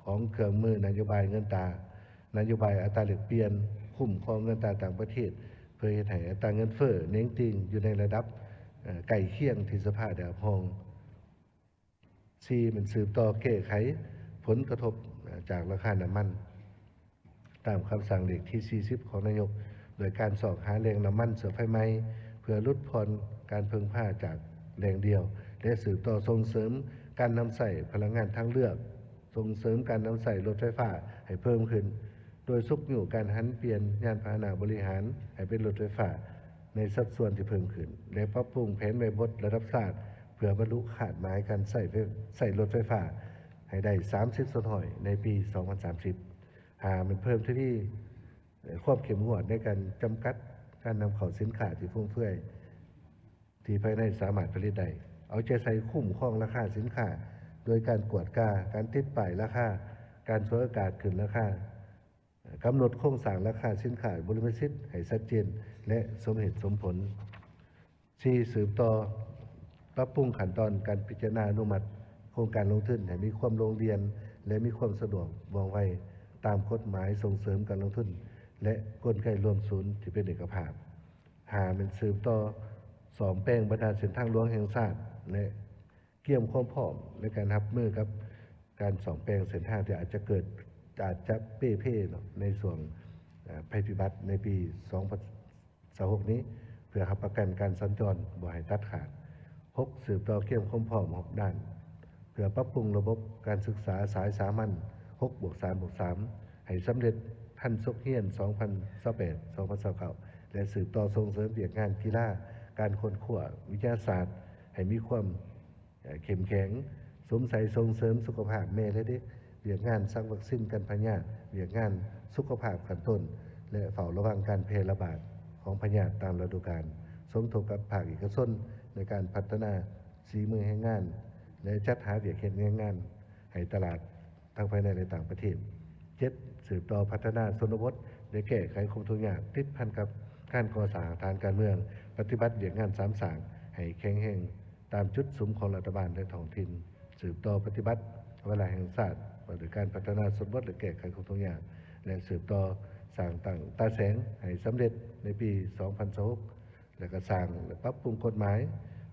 ໆຂອງເຄື່ອງມືນະໂຍບາຍເງິນຕາ, ນະໂຍບາຍອັດຕາແລກປ່ຽນ, ຄຸ້ມຄອງເງິນຕາຕ່າງປະເທດ ເພື່ອເຮັດໃຫ້ອັດຕາເງິນເຟີ້ເໜັງຕີງຢູ່ໃນລະດັບ ເອີ ໃກ້ຄຽງທີ່ສະພາໄດ້ຮັບຮອງ. ສີ່ ແມ່ນສືບຕໍ່ແກ້ໄຂຜົນກະທົບ ເອີ ຈາກລາຄານ້ຳມັນ ຕາມຄຳສັ່ງເລກທີສີ່ສິບຂອງນາຍົກ ໂດຍການຊອກຫາແຫຼ່ງນ້ຳມັນເຊື້ອໄຟໃໝ່ ເພື່ອຫຼຸດຜ່ອນການເພິ່ງພາຈາກແຫຼ່ງດຽວ ແລະ ສືບຕໍ່ສົ່ງເສີມການນຳໃຊ້ພະລັງງານທາງເລືອກ, ສົ່ງເສີມການນຳໃຊ້ລົດໄຟຟ້າໃຫ້ເພີ່ມຂຶ້ນ ໂດຍຊຸກຍູ້ການຫັນປ່ຽນຍານພາຫະນະບໍລິຫານໃຫ້ເປັນລົດໄຟຟ້າໃນສັດສ່ວນທີ່ເພີ່ມຂຶ້ນ ແລະ ປັບປຸງແຜນແມ່ບົດລະດັບຊາດ ເພື່ອບັນລຸຄາດໝາຍການໃຊ້ໄຟ ໃຊ້ລົດໄຟຟ້າໃຫ້ໄດ້ສາມສິບສ່ວນຮ້ອຍໃນປີສອງພັນສາມສິບ. ຫ້າ ແມ່ນເພີ່ມທະວີ ເອີ ຄວາມເຂັ້ມງວດໃນການຈຳກັດການນຳເຂົ້າສິນຄ້າທີ່ຟຸມເຟືອຍ ທີ່ພາຍໃນສາມາດຜະລິດໄດ້, ເອົາໃຈໃສ່ຄຸ້ມຄອງລາຄາສິນຄ້າ ໂດຍການກວດກາ, ການຕິດປ້າຍລາຄາ, ການສວຍໂອກາດຂຶ້ນລາຄາ, ກຳນົດໂຄງສ້າງລາຄາສິນຄ້າບູລິມະສິດໃຫ້ຊັດເຈນ ແລະ ສົມເຫດສົມຜົນ. ສີ່ ສືບຕໍ່ປັບປຸງຂັ້ນຕອນການພິຈາລະນາອະນຸມັດໂຄງການລົງທຶນໃຫ້ມີຄວາມໂລ່ງລ່ຽນ ແລະ ມີຄວາມສະດວກວ່ອງໄວ ຕາມກົດໝາຍສົ່ງເສີມການລົງທຶນ ແລະ ກົນໄກລວມສູນທີ່ເປັນເອກະພາບ. ຫ້າ ແມ່ນສືບຕໍ່ສ້ອມແປງບັນດາເສັ້ນທາງຫຼວງແຫ່ງຊາດ ແລະ ກຽມຄວາມພ້ອມໃນການຮັບມືກັບການສ້ອມແປງເສັ້ນທາງທີ່ອາດຈະເກີດ ອາດຈະເປ່ເພເນາະ ໃນຊ່ວງ ເອີ ໄພພິບັດໃນປີສອງພັນຊາວຫົກນີ້ ເພື່ອຮັບປະກັນການສັນຈອນບໍ່ໃຫ້ຕັດຂາດ. ຫົກ ສືບຕໍ່ກຽມຄວາມພ້ອມຮອບດ້ານ ເພື່ອປັບປຸງລະບົບການສຶກສາສາຍສາມັນ ຫົກບວກສາມບວກສາມ ໃຫ້ສຳເລັດທັນສົກຮຽນສອງພັນຊາວແປດ ສອງພັນຊາວເກົ້າ ແລະ ສືບຕໍ່ສົ່ງເສີມວຽກງານກິລາ, ການຄົ້ນຄວ້າວິທະຍາສາດໃຫ້ມີຄວາມ ເອີ ເຂັ້ມແຂງ, ສຸມໃສ່ສົ່ງເສີມສຸຂະພາບແມ່ ແລະ ເດັກ, ວຽກງານສັກວັກຊິນກັນພະຍາດ, ວຽກງານສຸຂະພາບຂັ້ນຕົ້ນ ແລະ ເຝົ້າລະວັງການແຜ່ລະບາດຂອງພະຍາດຕາມລະດູການ, ສົມທົບກັບພາກເອກະຊົນໃນການພັດທະນາສີມືແຮງງານ ແລະ ຈັດຫາວຽກເຮັດແຮງງານໃຫ້ຕະຫຼາດ ທັງພາຍໃນ ແລະ ຕ່າງປະເທດ. ເຈັດ ສືບຕໍ່ພັດທະນາຊົນນະບົດ ແລະ ແກ້ໄຂຄວາມທຸກຍາກຕິດພັນກັບການກໍ່ສ້າງຮາກຖານການເມືອງ, ປະຕິບັດວຽກງານສາມສ້າງໃຫ້ແຂງແຮງຕາມຈຸດສຸມຂອງລັດຖະບານ ແລະ ທ້ອງຖິ່ນ, ສືບຕໍ່ປະຕິບັດວາລະແຫ່ງຊາດວ່າດ້ວຍການພັດທະນາຊົນນະບົດ ແລະ ແກ້ໄຂຄວາມທຸກຍາກ ແລະ ສືບຕໍ່ສ້າງຕັ້ງຕາແສງໃຫ້ສຳເລັດໃນປີສອງພັນຊາວຫົກ ແລະ ກໍສ້າງ ແລະ ປັບປຸງກົດໝາຍ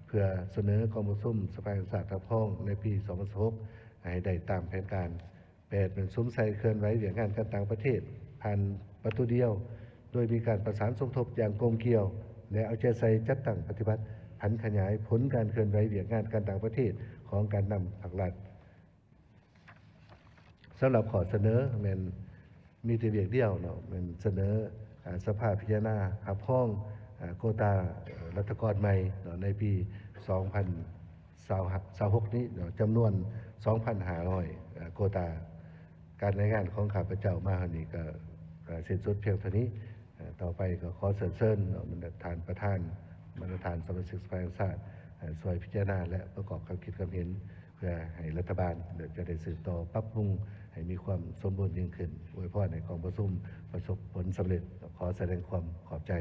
ເພື່ອສະເໜີກອງປະຊຸມສະພາແຫ່ງຊາດຮັບຮອງໃນປີສອງພັນຊາວຫົກ ໃຫ້ໄດ້ຕາມແຜນການ. ແປດ ແມ່ນສຸມໃສ່ເຄື່ອນໄຫວວຽກງານການຕ່າງປະເທດຜ່ານປະຕູດຽວ ໂດຍມີການປະສານສົມທົບຢ່າງກົມກ່ຽວ ແລະ ເອົາໃຈໃສ່ຈັດຕັ້ງປະຕິບັດຜັນຂະຫຍາຍຜົນການເຄື່ອນໄຫວວຽກງານການຕ່າງປະເທດຂອງການນຳພາກລັດ. ສຳລັບຂໍ້ສະເໜີແມ່ນມີແຕ່ວຽກດຽວເນາະ ແມ່ນສະເໜີ ອາ ສະພາພິຈາລະນາຮັບຮອງ ອາ ໂກຕາ ເອີ ລັດຖະກອນໃໝ່ເນາະ ໃນປີສອງພັນຊາວຫົກນີ້ເນາະ ຈຳນວນສອງພັນຫ້າຮ້ອຍ ເອີ ໂກຕາ. ການລາຍງານຂອງຂ້າພະເຈົ້າມາຮອດນີ້ກໍ ກໍສິ້ນສຸດພຽງເທົ່ານີ້. ເອີ ຕໍ່ໄປກໍຂໍເຊີນເຊີນເນາະ ບັນດາທ່ານປະທານ, ບັນດາທ່ານສະມາຊິກສະພາແຫ່ງຊາດ ເອີ ຊ່ວຍພິຈາລະນາ ແລະ ປະກອບຄຳຄິດຄຳເຫັນ ເພື່ອໃຫ້ລັດຖະບານຈະໄດ້ສືບຕໍ່ປັບປຸງໃຫ້ມີຄວາມສົມບູນຍິ່ງຂຶ້ນ. ອວຍພອນໃຫ້ກອງປະຊຸມປະສົບຜົນສຳເລັດ. ຂໍສະແດງຄວາມຂອບໃຈ.